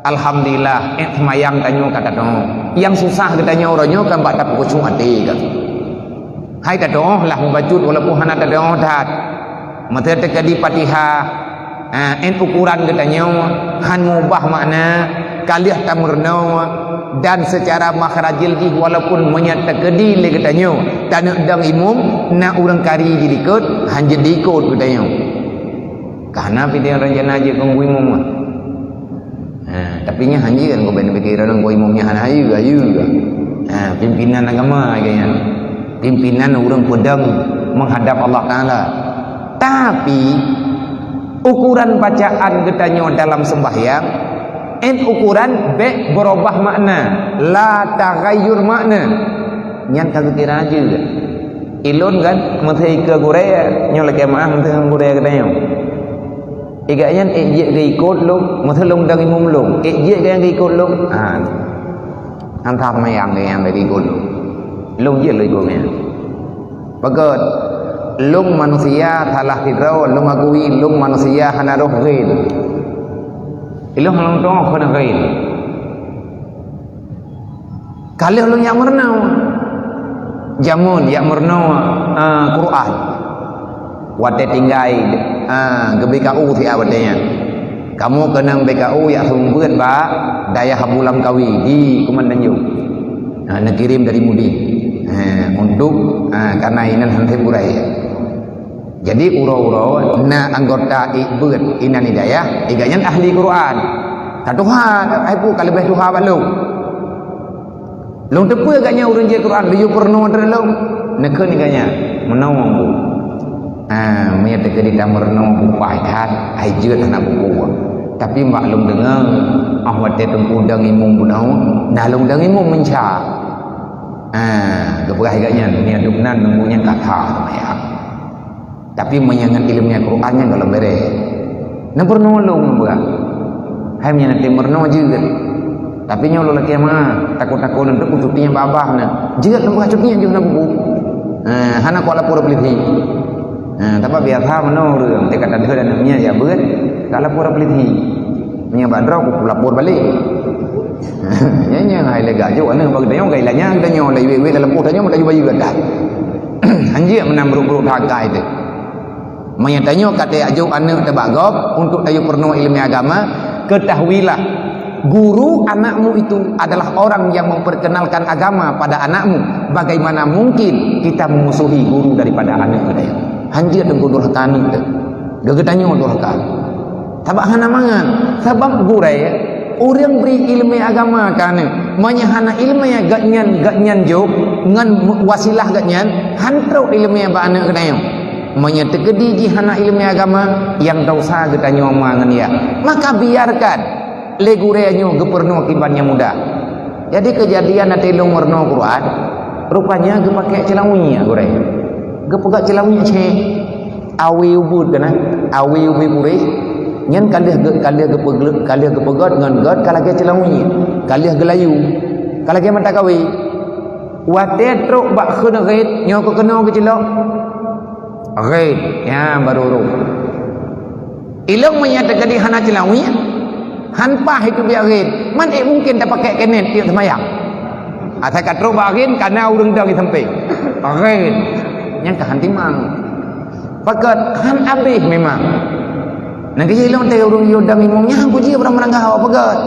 Alhamdulillah, eh, seumayang tanyoe ka tatu'oh. Nyang susah geutanyoe uroe nyoe kan bak tapeukusueng até kan. Hai tatu'oh lah mubacut walaupun hana tatu'oh that. Meuteuteuka di Fatihah, eh, en ukuran geutanyoe han mubah makna, ka lheueh tameurunoe, dan seucara makhrajil jih walaupun meunyoe teukeudi lé geutanyoe taneuk dong imum, na ureuëng kari jilikot, han jeuet diikot geutanyoe. Ka hana pih ureuëng jana jeuet keu imum. Ha, tapi nyan hana jeuet keu bèk neupike droeneuh keu imum nyan hana hayeue, hayeue. Ha, pimpinan agama lagèe nyan. Pimpinan ureuëng peudong menghadap Allah Taala. Tapi ukuran bacaan geutanyoe dalam sembahyang, en ukuran bèk beurubah makna, la taghayyur makna. Nyan ka geukira jeuet. Ilôn kan meusé ikeue gurèe, nyoe lakèe meu'ah meusé ngon gurèe geutanyoe. Igak nyan ék jeuet geuikot lôn, meusé lôn dong imum lôn, ék jeuet geuikot lôn. Ha. Hana seumayang geuh nyang geuikot lôn. Lôn jeuet lôn ikot nyan. Peugöt, lôn manusia salah sidroe, lôn akui lôn manusia hana roh ghen. Ilôn lôn tu'oh keuneuk ghen. Ka lheueh lôn jak meurunoe. Jameun jak meurunoe, ah, Quran. Watèe tinggai, ah, geu-B K U siat watèe nyan. Kamoe keunong B K U jak seumeubeuet bak dayah Abu Lamkawi di Kuman Tanjong. Ah, neukirém dari Mudi. Eh, untuk, ah, karena inan han sép gurèe. Jadi uroe-uroe na anggota ék beuet inan di dayah, igak nyan ahli Quran. Ka tuha, hai pu ka leubeh tuha bak lôn. Lôn teupeue gobnyan ureuëng jeuet Quran, laju peurunoe treuk lôn. Neukheun gobnyan, meunoe bu. Ha, meunyoe teukeudi tameurunoe bu paih that, hai jeuet hana buku. Tapi bak lôn deungoe, óh watèe Teungku dong imum bunoe, na lôn dong imum meunca. Ha, geupeugah gobnyan, meunyoe dum nan nunggu nyan ka that seumayang. Tapi meunyoe ngon ileumèe Quran nyan gohlom bèrèh. Neupeurunoe lôn neupeugah. Hai meunyoe na tém meurunoe jeuet. Tapi nyoe lôn lakèe meu'ah, takot-takot lôn teuk cuti nyan babah na. Jeuet lôn peugah cuti nyan jeuet na buku. Ha, hana kok lapor polisi. Ha, tapi biasa meunoe ureuëng, teuka tadeuh dan nyan ya beuet, ka lapor polisi. Meunyoe bak droe ku lapor balek. Nyan nyang hai lé gajok aneuk bak geutanyoe gai lanya geutanyoe lé wék-wék dalam poh tanyoe meutanyoe bayeue gata. Hanjeuet meunan brok-brok that akai teuh. Meunyoe tanyoe ka tajok aneuk teuh bak gob untuk tayue peurunoe ileumèe agama, ketahuilah guru anakmu itu adalah orang yang memperkenalkan agama pada anakmu. Bagaimana mungkin kita memusuhi guru daripada aneuk geutanyoe? Hanjeuet teungku durhaka aneuk teuh. Geutanyoe durhaka. Sabab hana mangat. Sabab gurèe, ureuëng bri ileumèe agama keu aneuk. Meunyoe hana ileumèe gobnyan, gobnyan jok ngon wasilah gobnyan, han trok ileumèe bak aneuk geutanyoe. Meunyoe teukeudi jih hana ileumèe agama, nyang desya geutanyoe ma ngon yah. Maka biarkan lé gurèe nyoe geupeurunoe kiban nyang muda. Jadi keujadian watèe lôn meurunoe Quran, rupanya geupakèk ceulaweueng gurèe. Geupeugöt ceulaweueng cék. Awe ubit keunan, awe ubit puréh. Nyan ka lheueh geu-, ka lheueh geupeugöt, ka lheueh geupeugöt ngon göt ka lagèe ceulaweueng. Ka lheueh geulayu. Ka lagèe mata kawé. Watèe trok bak kheun ghet, nyoe keuh keunoe geuceulok. Ghet, nyan baru rôh. Ilôn meunyoe teukeudi hana ceulaweueng, han paih itu biak ghet. Man ék mungken tapakèk keunan tiep seumayang. Asai ka trok bak ghet, ka na ureuëng dong di sampéng. Ghet. Nyan ka han timang. Pakat han abéh memang. Nyang keu jih lôn teuh ureuëng yue dong imum nyan han kujih ureuëng meurangga awak peugöt.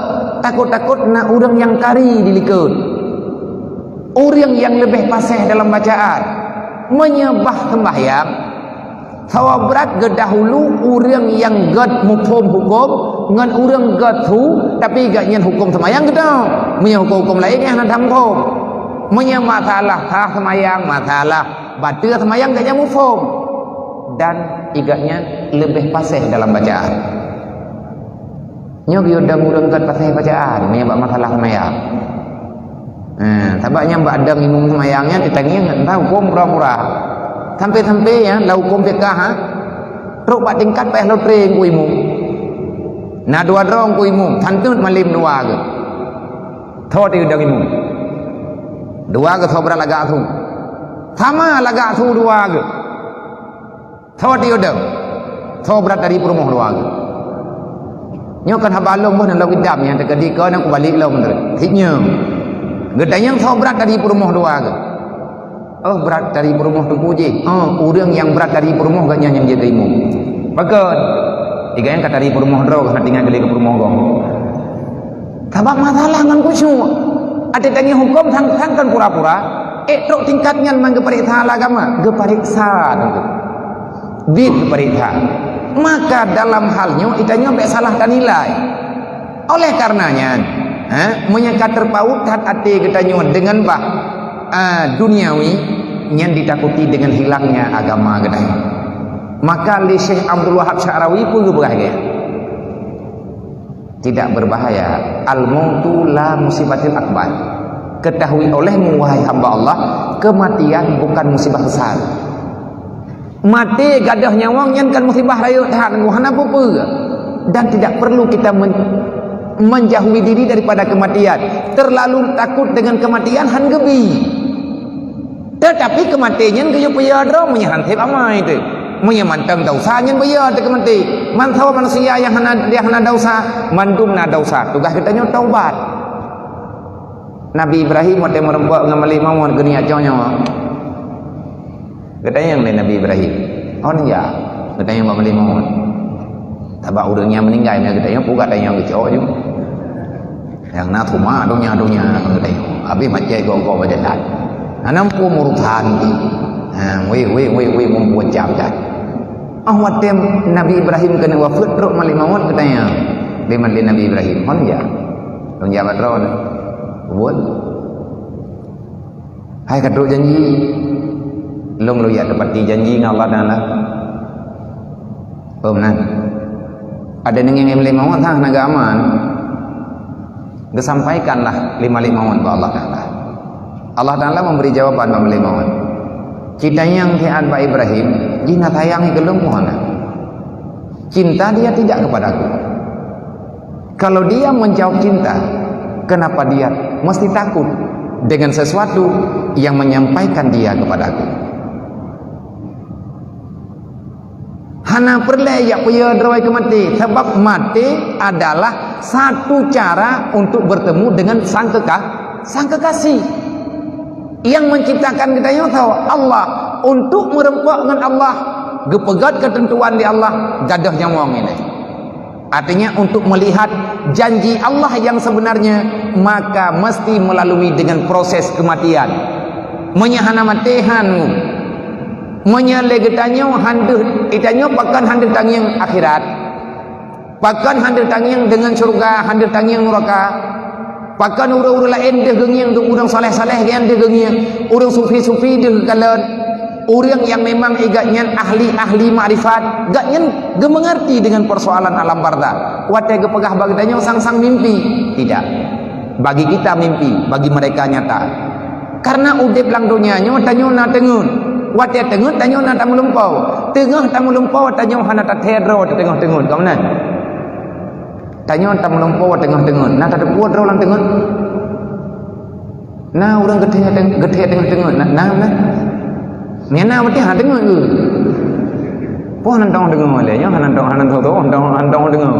Takot-takot na ureuëng nyang kari di likot. Ureuëng nyang leubeh paséh dalam bacaan. Meunyoe bah sembahyang, sawa brat geudahulu ureuëng nyang göt muphom huköm ngon ureuëng göt su, tapi gobnyan huköm seumayang geutanyoe. Meunyoe huköm-huköm laén nyan hana that muphom. Meunyoe masalah sah seumayang, masalah bateue seumayang gobnyan muphom dan gobnyan leubeh paséh dalam bacaan. Nyoe geuyue dong ureuëng göt paséh bacaan meunyoe bak masalah seumayang. Ha, sabab nyang bak dong imum seumayang nyan teutangieng entah huköm pura-pura. Sampai-sampai nyan lam huköm fiqah, ha, trok bak tingkat payah lotre keu imum. Na dua droe keu imum, santôt malém dua geuh. Tho teuh dong imum. Dua geuh sawa brat lagak su. Sama lagak su dua geuh. Tho teuh dong. Sawa brat dari peurumoh dua geuh. Nyoe kan haba lom boh nan lom idam nyang teukeudi keu nang kubalek lom tu. Hit nyoe. Geutanyong soe brat dari peurumoh dua ke? Oh, brat dari peurumoh teungku jih. Oh, ureueng nyang brat dari peurumoh gobnyan nyang jiteurimong. Pakon? Iga nyang ka dari peurumoh droe hana tinggai geulé keu peurumoh gob. Sabab masalah ngon khusyuk. Até tanyoe huköm sang-sang kan pura-pura. Eh, trok tingkat nyan man geupareksa lé agama. Geupareksa tu. Bit geupareksa. Maka dalam hal nyoe, itanyoe bèk salah tanilai. Oleh karenanya, ha, meunyoe ka teupaut that até geutanyoe deungon bah, a, duniawi, nyan ditakuti deungon hilangnya agama geutanyoe. Maka lé Syekh Abdul Wahab Sya'rawi peue geupeugah lagèe, tidak berbahaya. Al-mautu la musibatil akbar. Ketahui olehmu, wahai hamba Allah, kematian bukan musibah besar. Maté gadôh nyawöng nyan kan musibah rayeuk that, hana peue-peue. Dan tidak perlu kita men-, menjauhi diri daripada kematian. Terlalu takut dengan kematian han geubi. Tetapi kematian nyan geuyue peue droe meunyoe han sép amai teuh. Meunyoe mantong desya nyan peue teuh keumaté. Mantong manusia nyang hana, nyang hana desya, mandum na desya. Tugaih geutanyoe taubat. Nabi Ibrahim watèe meurumpok ngon Malik Maut geuniat cok nyoe. Geutanyong lé Nabi Ibrahim, "On ya?" Geutanyong bak Malik Maut. Sabab ureueng nyang meuninggai na geutanyong, peugah tanyong geucok ju. Nyang na teuma donya-donya geutanyong. Habéh macet goe-goe bak jalan. Hana muphom urosan jih. Ha, wéh, wéh, wéh, wéh, muphom jam dah. Ah, watèe Nabi Ibrahim keuneuk wafeuet, trok Malik Maut geutanyong lé Nabi Ibrahim, "On ya?" Lôn jak bak droeneuh. Buet. Hai ka trok janji. Lôn lôn jak teupati janji ngon Allah Taala. Oh, meunan. Ada neungieng Malik Maut, ha, na geuaman. Geusampaikanlah lé Malik Maut bak Allah Taala. Allah Taala memberi jawaban bak Malik Maut. Ci tanyong siat bak Ibrahim, jih na sayang keu lôn, hana. Cinta dia tidak kepadaku. Kalau dia menjawab cinta, kenapa dia mesti takut dengan sesuatu yang menyampaikan dia kepadaku? Hana peureulèe jak peue droe keu maté, sabab maté adalah satu cara untuk bertemu dengan sang keka-, sang kekasih. Yang menciptakan geutanyoe soe? Allah. Untuk meurumpok ngon Allah, geupeugöt keuteuntuan di Allah, gadôh nyawöng ilèe. Artinya, untuk melihat janji Allah yang sebenarnya, maka mesti melalui dengan proses kematian. Meunyoe hana maté, han ngon. Meunyoe lé geutanyoe han deuh, geutanyoe pakon han deuh tangieng akhirat. Pakon han deuh tangieng deungon syeuruga, han deuh tangieng nuraka. Pakon ureueng-ureueng laén deuh geungieng, ureueng saleh-saleh nyan deuh geungieng, ureueng sufi-sufi deuh geukalon, ureueng nyang memang gobnyan ahli-ahli makrifat, gobnyan geumeungeurti deungon peusoalan alam barzakh. Watèe geupeugah bak geutanyoe sang-sang mimpi. Tidak. Bagi kita mimpi, bagi mereka nyata. Karena udép lam donya nyoe tanyoe na teungeut. Watèe teungeut tanyoe na tameulumpoe. Teungoh tameulumpoe tanyoe hana tathèe droe teuteungoh-teungeut. Ka meunan? Tanyoe tameulumpoe teungoh-teungeut. Na tateupeue droe lam teungeut? Na ureueng geuthèe teng-, geuthèe teungoh-teungeut. Na, na, na. Nyang na beutôi hana teungeut keu? Poh hana tong teungeut lé, nyoe hana tong, hana tong, hana tong, hana tong teungeut.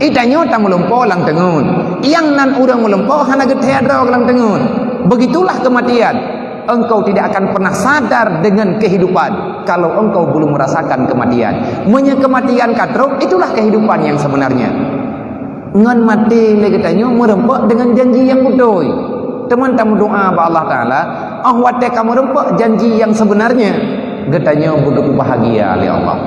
Ih, tanyoe tameulumpoe lam teungeut. Nyang nan ureueng meulumpoe hana geuthèe droe lam teungeut. Begitulah kematian. Engkau tidak akan pernah sadar dengan kehidupan kalau engkau belum merasakan kematian. Meunyoe kematian ka trok, itulah kehidupan yang sebenarnya. Ngon maté lé geutanyoe meurumpok deungon janji nyang beutôi. Teuma tameudoa bak Allah Taala, óh watèe ka meurumpok janji nyang sebenarnya, geutanyoe beugeupeubahgia lé Allah.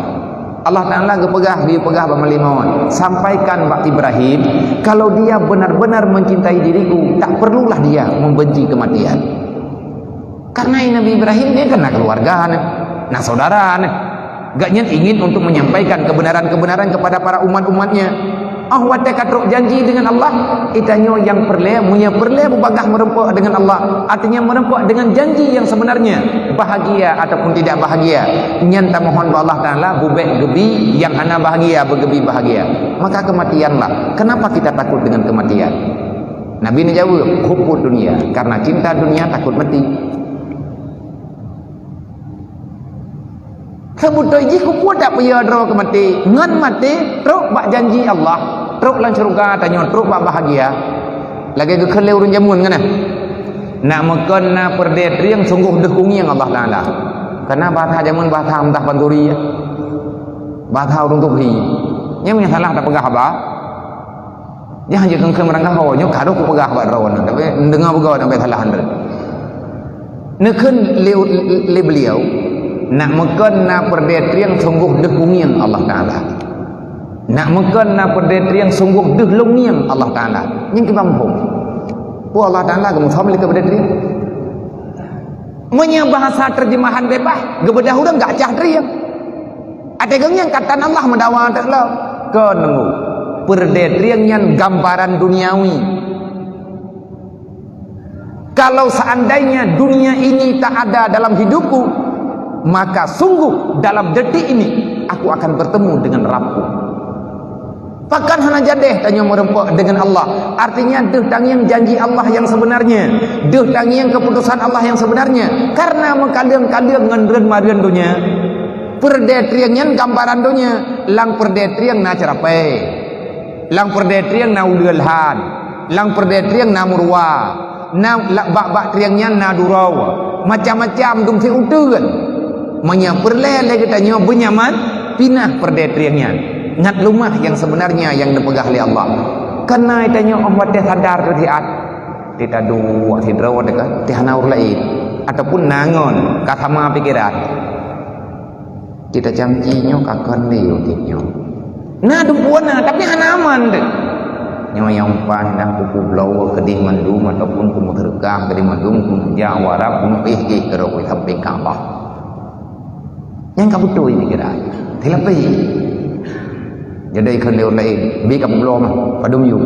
Allah Taala geupeugah, geupeugah bak Malik Maut, "Sampaikan bak Ibrahim, kalau dia benar-benar mencintai diriku, tak perlulah dia membenci kematian." Karena Nabi Ibrahim dia kan na keluarga nyan, na saudara nyan. Gobnyan ingin untuk menyampaikan kebenaran-kebenaran kepada para umat-umatnya. Óh watèe ka trok janji dengan Allah, geutanyoe nyang peureulèe, meunyoe peureulèe beubagaih meurumpok dengan Allah, artinya meurumpok dengan janji yang sebenarnya, bahagia ataupun tidak bahagia, nyan tamohon bak Allah Taala beubèk geubi nyang hana bahagia beugeubi bahagia. Maka kematianlah. Kenapa kita takut dengan kematian? Nabi neujaweueb, "Hubbud dunya, karena cinta dunia takut mati." Seubeutôi jih keupeue tapeuyö droe keu maté, ngon maté trok bak janji Allah. Trok lam syeuruga tanyoe, trok bak bahagia. Lagée geukheun lé ureuëng jameun nyan. Nak meukon na peureudée trieng sunggoh deuh kungieng Allah Taala. Karena bahasa jameun bahasa hamdah panturi ya. Bahasa ureuëng tubhi. Nyang meunyoe salah tapeugah haba. Jangan je kengkeng meurangkaho, nyoe ka rhoh kupeugah bak droe nyan, tapi deungoe beugöt sampai salah andeuet. Neukheun lé, lé beliau, nak meukon na peureudée trieng sunggoh deuh kungieng Allah Taala. Nak meukon na peureudée trieng sunggoh deuh lôn ngieng Allah Taala. Nyang kiban muphom. Peue Allah Taala geumeusom lé keu peureudée trieng? Meunyoe bahasa terjemahan bebas, geubeudah ureuëng gak cah trieng. Até geuh nyan katan Allah meudawa teuk lom. Kon nunggu. Peureudée trieng nyan gambaran duniawi. Kalau seandainya dunia ini tak ada dalam hidupku, maka sungguh dalam detik ini aku akan bertemu dengan Rabbku. Pakon hana jadeh tanyoe meureumpok dengan Allah. Artinya deuh tangieng janji Allah yang sebenarnya, deuh tangieng keputusan Allah yang sebenarnya. Karena meukaleueng-kaleueng ngon reuen mareueng donya. Peureudée trieng nyan gambaran donya, lam peureudée trieng na ceurapée. Lam peureudée trieng na uleue lhan, lam peureudée trieng na meuruwa, na la-, bak-bak trieng nyan na duroe, macam-macam dum siuteuen. Meunyoe peureulée lé geutanyoe beunyaman, pinah peureudée trieng nyan. Ngat leumah nyang sebenarnya nyang neupeugah lé Allah. Kana tanyoe óh watée sadar keu siat, teuka duek sidroe teuka, teuh hana ureuëng laén, ataupun na ngon ka sama pikeran. Kita camci nyoe ka keuneuk udeb nyoe. Na dumpeue na, tapi hana aman deh. Nyoe nyang paih dah kupeubloe keudeh mandum ataupun kumeuseudeukah keudeh mandum, kumeujak u Arab, kumeupih-pih keudroe sampéng Ka'bah. Nyang ka beutôi pikiran. Tilapéh. Jadi kheun lé ureuëng laén, "Bi ka peubloe mah, padum yum."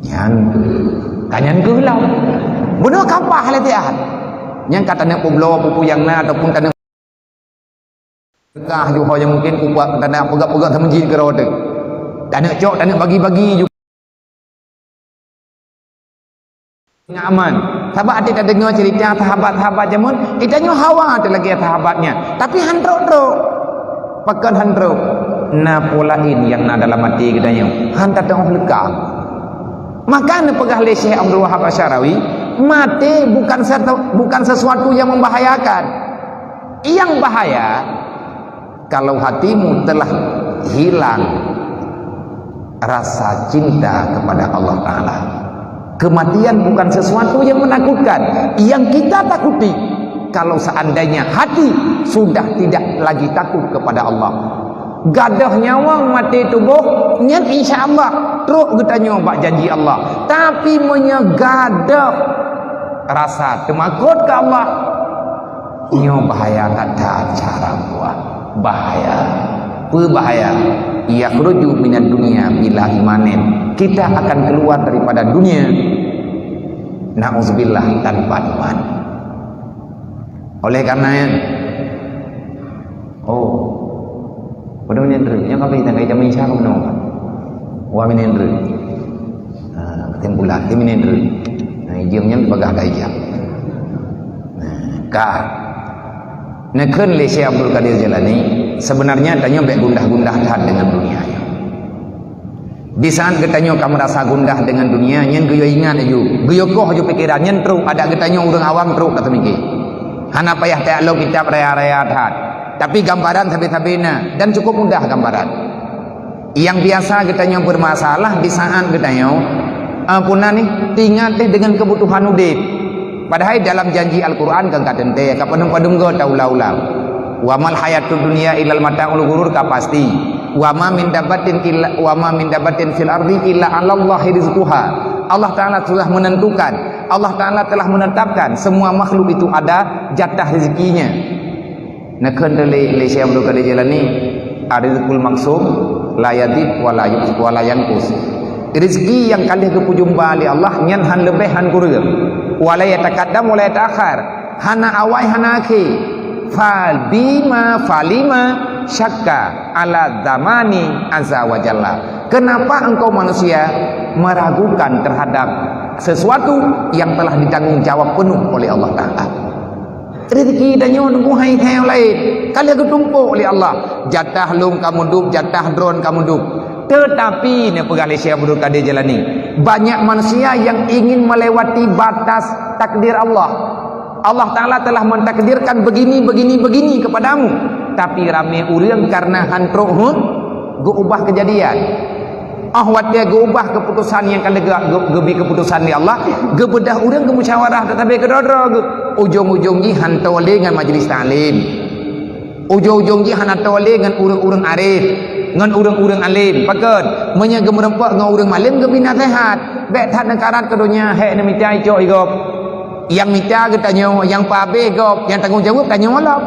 Nyan keuh. Ka nyan keuh lom. Bunoe Ka'bah lé tiat. Nyang ka taneuk peubloe peue-peue nyang na ataupun taneuk Teuka ju ho nyang mungkin upah tanda peugah-peugah sama jih keudroe teuh. Taneuk cok, taneuk bagi-bagi ju. Nyaman. Sabab até tadeungoe cerita sahabat-sahabat jameun, geutanyoe hawa teuh lagée sahabat nyan. Tapi han trok-trok. Pakon han trok? Na peue laén nyang na dalam até geutanyoe. Han tateungoh leuka. Maka neupeugah lé Syekh Abdul Wahab Asy'arawi, maté bukan satu, bukan sesuatu yang membahayakan. Yang bahaya, kalau hatimu telah hilang rasa cinta kepada Allah Ta'ala. Kematian bukan sesuatu yang menakutkan. Yang kita takuti, kalau seandainya hati sudah tidak lagi takut kepada Allah. Gadôh nyawöng maté tuboh, nyan insya Allah trok geutanyoe bak janji Allah. Tapi meunyoe gadôh rasa teumakot keu Allah, nyoe bahaya that-that cara buat. Bahaya. Peue bahaya? Yakhruju minad dunya bila imanin. Kita akan keluar daripada dunia, na'udzubillah, tanpa iman. Oleh karena, oh, pada minyan re, nyang kami tanggai jamin Isya kamu nama? Wah minyan re. Nah, kesimpulan, di minyan re. Nah, ijam nyang dibagah dah ijam. Nah, ka. Neukheun lé Syekh Abdul Qadir Jailani, sebenarnya tanyoe bék gundah-gundah that dengan dunia nyoe. Di saat geutanyoe ka meurasa gundah dengan dunia, nyan geuyue ingat aju, geuyue koh aju pikeran, nyan trok adak geutanyoe ureuëng awam trok ka teumike. Hana payah tajak lom kitab raya-raya that. Tapi gambaran sabe-sabe na dan cukup mudah gambaran. Yang biasa geutanyoe bermasalah di saat geutanyoe, eh, puna nih, teuingat deh dengan kebutuhan udeb. Padahai dalam janji Al-Quran kan ka teuntée, ka padum-padum go taulang-ulang. Wa mal hayatud dunya illal mataul ghurur ka pasti. Wa ma min dabatin illa, wa ma min dabatin fil ardi illa 'alallahi rizquha. Allah Ta'ala sudah menentukan, Allah Ta'ala telah menetapkan semua makhluk itu ada jatah rezekinya. Neukheun lé, lé Syekh Abdul Qadir Jailani, "Ar-rizqul maqsum la yazid wa la yunqus, wa la yanqus." Rezeki nyang ka lheueh geupeujumba lé Allah nyan han leubeh han kureueng. Wa la yataqaddam wa la yata'akhkhar. Hana awai hana akhé. Fa bima falima syakka ala zamani azza wa jalla. Kenapa engkau manusia meragukan terhadap sesuatu yang telah ditanggung jawab penuh oleh Allah Ta'ala? Rezeki tanyoe teungku hai-hai nyang laén. Ka lheueh geutumpôk lé Allah. Jatah lôn ka meudup, jatah droen ka meudup. Tetapi, neupeugah lé Syekh Abdul Qadir Jailani, banyak manusia yang ingin melewati batas takdir Allah. Allah Ta'ala telah mentakdirkan begini, begini, begini kepadamu. Tapi ramé ureuëng karena han trok heuet, geuubah kejadian. Ah, watée geuubah keputusan nyang ka leuga, geu-, geubi keputusan lé Allah, geubeudôh ureuëng geumusyawarah, teutabé keudroe-droe geuh. Ujong-ujong jih han toe lé ngon majlis taklim. Ujong-ujong jih hana toe lé ngon ureuëng-ureuëng arif, ngon ureuëng-ureuëng alim. Pakon? Meunyoe geumeureumpok ngon ureuëng malém geubi naseuhat, bék that neukarat keu donya, hék neumita icok i gob. Nyang mita geutanyoe, nyang peuabéh gob, nyang tanggong jaweueb tanyoe lom.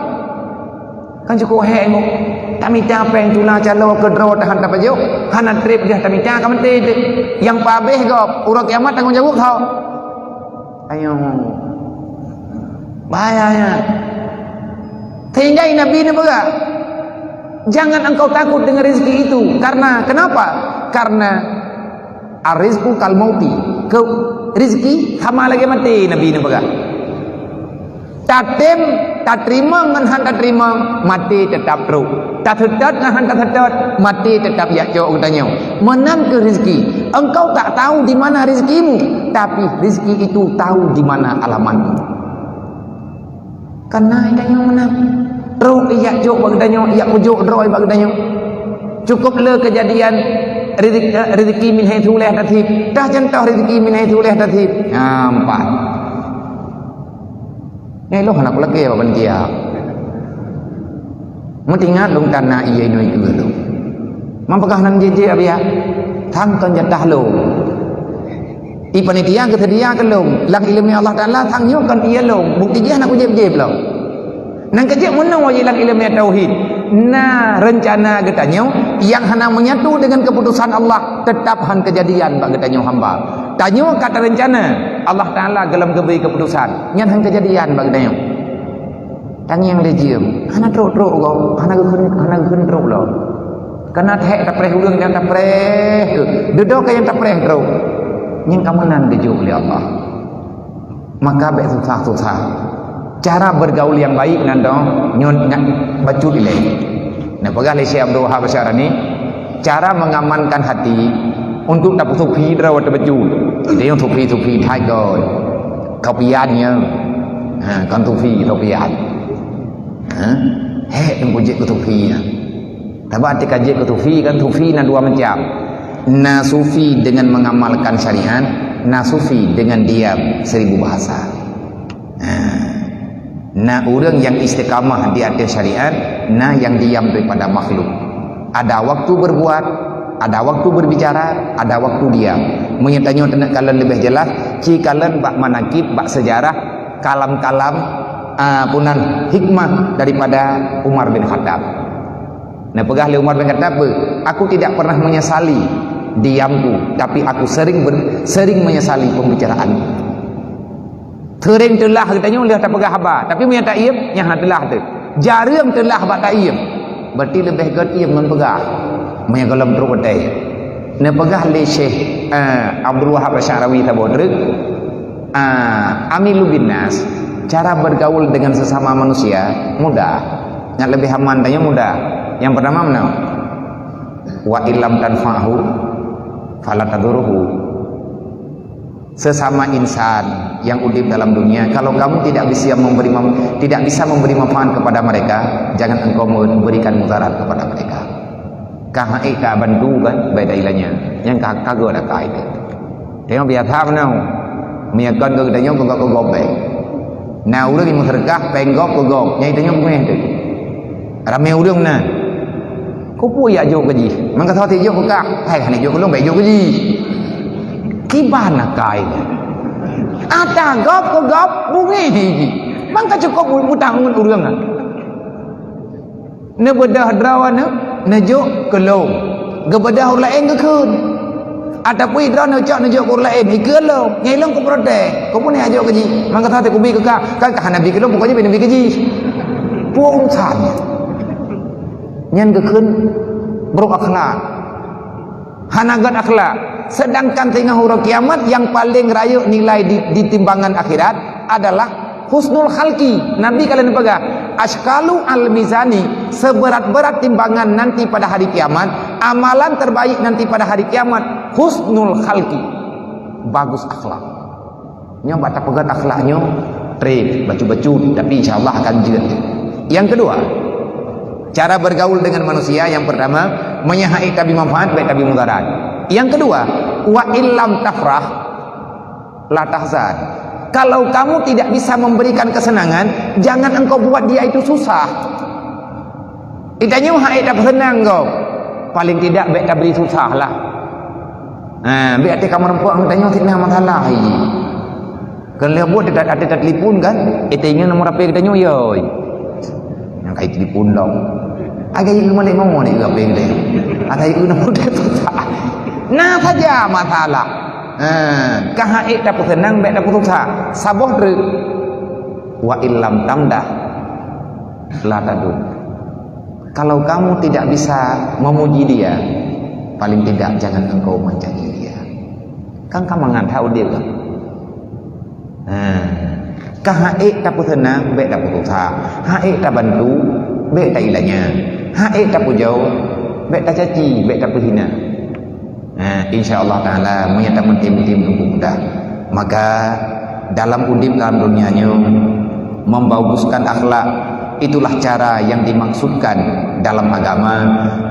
Kan cukôp hék nyoe. Tamita péng tula calo keudroe tahan tapajoh, hana treb geuh tamita ka maté teuh. Nyang peuabéh gob, uroe kiamat tanggong jaweueb ho. Ayo. Bahayanya. Sehingga Nabi neupeugah, "Jangan engkau takut dengan rezeki itu." Karena, kenapa? Karena ar-rizqu kal mauti. Ke, rezeki sama lagée maté, Nabi neupeugah. Tatem, tateurimong ngon han tateurimong, maté teutap trok. Taseutôt ngon han taseutôt, maté teutap jak cok geutanyoe. Meunan keuh rezeki. Engkau tak tahu di mana rezekimu, tapi rezeki itu tahu di mana alamatmu. Kana geutanyoe meunan. Trok jak cok bak geutanyoe, jak peujok droe bak geutanyoe. Cukup le kejadian rezeki, eh, rezeki min haitsu la yahtasib. Dah contoh rezeki min haitsu la yahtasib. Nampak. Ngai lôn hana kulakée bak panitia. Meutingat lôn tan na ié inoe ikeue lôn. Mam peugah nan jijak biak. Thang kon jatah lôn. I panitia geuseudia keu lôn. Lam ileumé Allah Taala thang nyoe kon ié lôn. Bukti jih hana kujéb-jéb lôn. Nan keujeuet meunoe jih lam ileumé tauhid. Na reuncana geutanyoe nyang hana menyatu dengan keputusan Allah, teutap han keujadian bak geutanyoe hamba. Tanyoe ka tareuncana, Allah Taala geulom geubri keuputusan, nyan han keujadian bak geutanyoe. Tangieng lé jeuem, hana trok-trok gob, hana geukheun, hana geukheun trok lom. Kana thek tapreh ureuëng nyang tapreh, dudoe ka nyang tapreh trok. Nyang ka meunan geujok lé Allah. Maka bék susah-susah. Cara bergaul yang baik nan dong nyoe nyan bacut ilée. Neupeugah lé Syekh Abdul Wahab Syarani, cara mengamankan hati untuk tapeusufi droe teuh bacut. Jadi nyang sufi-sufi that goe. Kopian nyoe. Ha, kon sufi kopian. Ha? Hék teungku jeuet keu sufi nyan. Sabab tika jeuet keu sufi kan, sufi na dua macam. Na sufi dengan mengamalkan syariat, na sufi dengan diam seribu bahasa. Ha. Na ureuëng yang istiqamah di atas syariat, na yang diam daripada makhluk. Ada waktu berbuat, ada waktu berbicara, ada waktu diam. Meunyoe tanyoe teuneuk kalon leubeh jelas, ci kalon bak manakib, bak sejarah, kalam-kalam, ah, punan hikmah daripada Umar bin Khattab. Neupeugah lé Umar bin Khattab, "Aku tidak pernah menyesali diamku, tapi aku sering ber-, sering menyesali pembicaraan." Sering teulah geutanyoe lheueh tapeugah haba, tapi meunyoe taiem, nyan hana teulah teuh. Jareueng teulah bak taiem. Berarti leubeh gét iem ngon peugah. Meunyoe gohlom trok watée. Neupeugah lé Syekh, eh, Abdul Wahab Asy'arawi saboh treuk, Ah, aminu bin nas, cara bergaul dengan sesama manusia mudah. Nyang leubeh aman tanyoe mudah. Nyang pertama meunan, "Wa illam tanfa'hu fala tadurruhu." Sesama insan yang udip dalam dunia, kalau kamu tidak bisa memberi mem-, tidak bisa memberi manfaat kepada mereka, jangan engkau memberikan mudarat kepada mereka. Ka han ék ka bantu kan, bék tailanya. Nyang ka, ka geuh dah ka itu. Tengok biasa meunan. Meunyoe kon geutanyoe keu gob-keu gob bék. Na ureuëng nyang meuseudeukah péng gob keu gob, nyang tanyoe beungéh teuh. Ramé ureuëng meunan. Keupeue jak jok keu jih? Mangkasoe jok keu kah? Hai, hana jok keu lôn, bék jok keu jih. Kiban akai. Ata gob keu gob beungéh jih. Mangka cukôp utang ngon ureuëng nyan. Neubeudôh droeneuh neujok keu lôn. Geubeudôh ureuëng laén geukheun. Ataupun droeneuh cok neujok keu ureuëng laén, ikeue lôn, nyan lôn kuprotes. Keupeue neujok keu jih? Mangkasoe teukubi keu ka, kan ka hana bi keu lôn, pokoknya bi neubi keu jih. Peue urusan nyan? Nyan geukheun buruk akhlak. Hana gét akhlak. Sedangkan singoh uroe kiamat nyang paleng rayeuk nilai di, di timbangan akhirat adalah husnul khalqi. Nabi ka lheueh neupeugah, "Asqalu al mizani," seberat-berat timbangan nanti pada hari kiamat Amalan terbaik nanti pada hari kiamat, husnul khalqi, bagus akhlak. Nyoe bak tapeugét akhlak nyoe, treb, bacut-bacut, tapi insya Allah akan jeuet. Yang kedua, cara bergaul dengan manusia, yang pertama, meunyo han ék tabri manfaat, bèk tabri mudarat. Yang kedua, wa illam tafrah, la tahzan. Kalau kamu tidak bisa memberikan kesenangan, jangan engkau buat dia itu susah. Geutanyoe han ék tapeuseunang gob. Paling tidak bèk tabri susah lah. Ha, bèk até kamoe rumpok geutanyoe sit na masalah lagi. Kan lheuh buet ata, ata telepon kan, eh, teuingat nomor H P geutanyoe, yoi. Nyang kai telepon dong. Agak ikut malik mau ni H P geutanyoe. Agak ikut nomor telepon. Nah saja masalah. Ha, ka han ék tapeuseunang bèk tapeususah. Saboh treuk. Wa illam tamdah la tadum. Kalau kamu tidak bisa memuji dia, paling tidak jangan engkau mencaci dia. Kan ka mangat that udeb kan? Ha. Ka han ék tapeuseunang, bèk tapeususah. Han ék tabantu, bèk tailanya. Han ék tapujoe, bèk tacaci, bèk tapeuhina. Ha, insya Allah Ta'ala, meunyo tameutim-tim mudah. Maka, dalam udeb dalam dunia nyoe, membaguskan akhlak, itulah cara yang dimaksudkan dalam agama.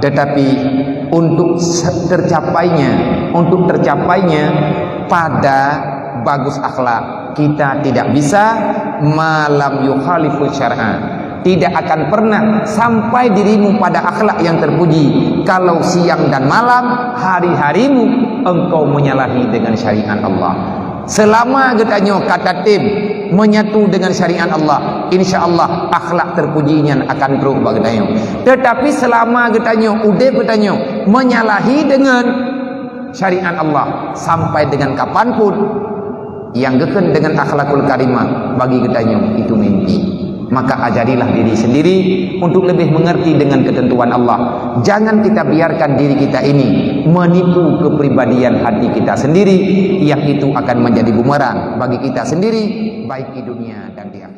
Tetapi, untuk se-, tercapainya, untuk tercapainya pada bagus akhlak, kita tidak bisa ma lam yukhalifu syar'a. Tidak akan pernah sampai dirimu pada akhlak yang terpuji kalau siang dan malam, hari-harimu, engkau menyalahi dengan syariat Allah. Selama geutanyoe ka tatem menyatu dengan syariat Allah, insya Allah akhlak terpuji nyan akan trok bak geutanyoe. Tetapi selama geutanyoe, udeb geutanyoe menyalahi dengan syariat Allah sampai dengan kapanpun, nyang geukheun dengan akhlakul karimah bagi geutanyoe itu mimpi. Maka ajarilah diri sendiri untuk lebih mengerti dengan ketentuan Allah. Jangan kita biarkan diri kita ini menipu kepribadian hati kita sendiri, yang itu akan menjadi bumerang bagi kita sendiri, baik di dunia dan di akhirat.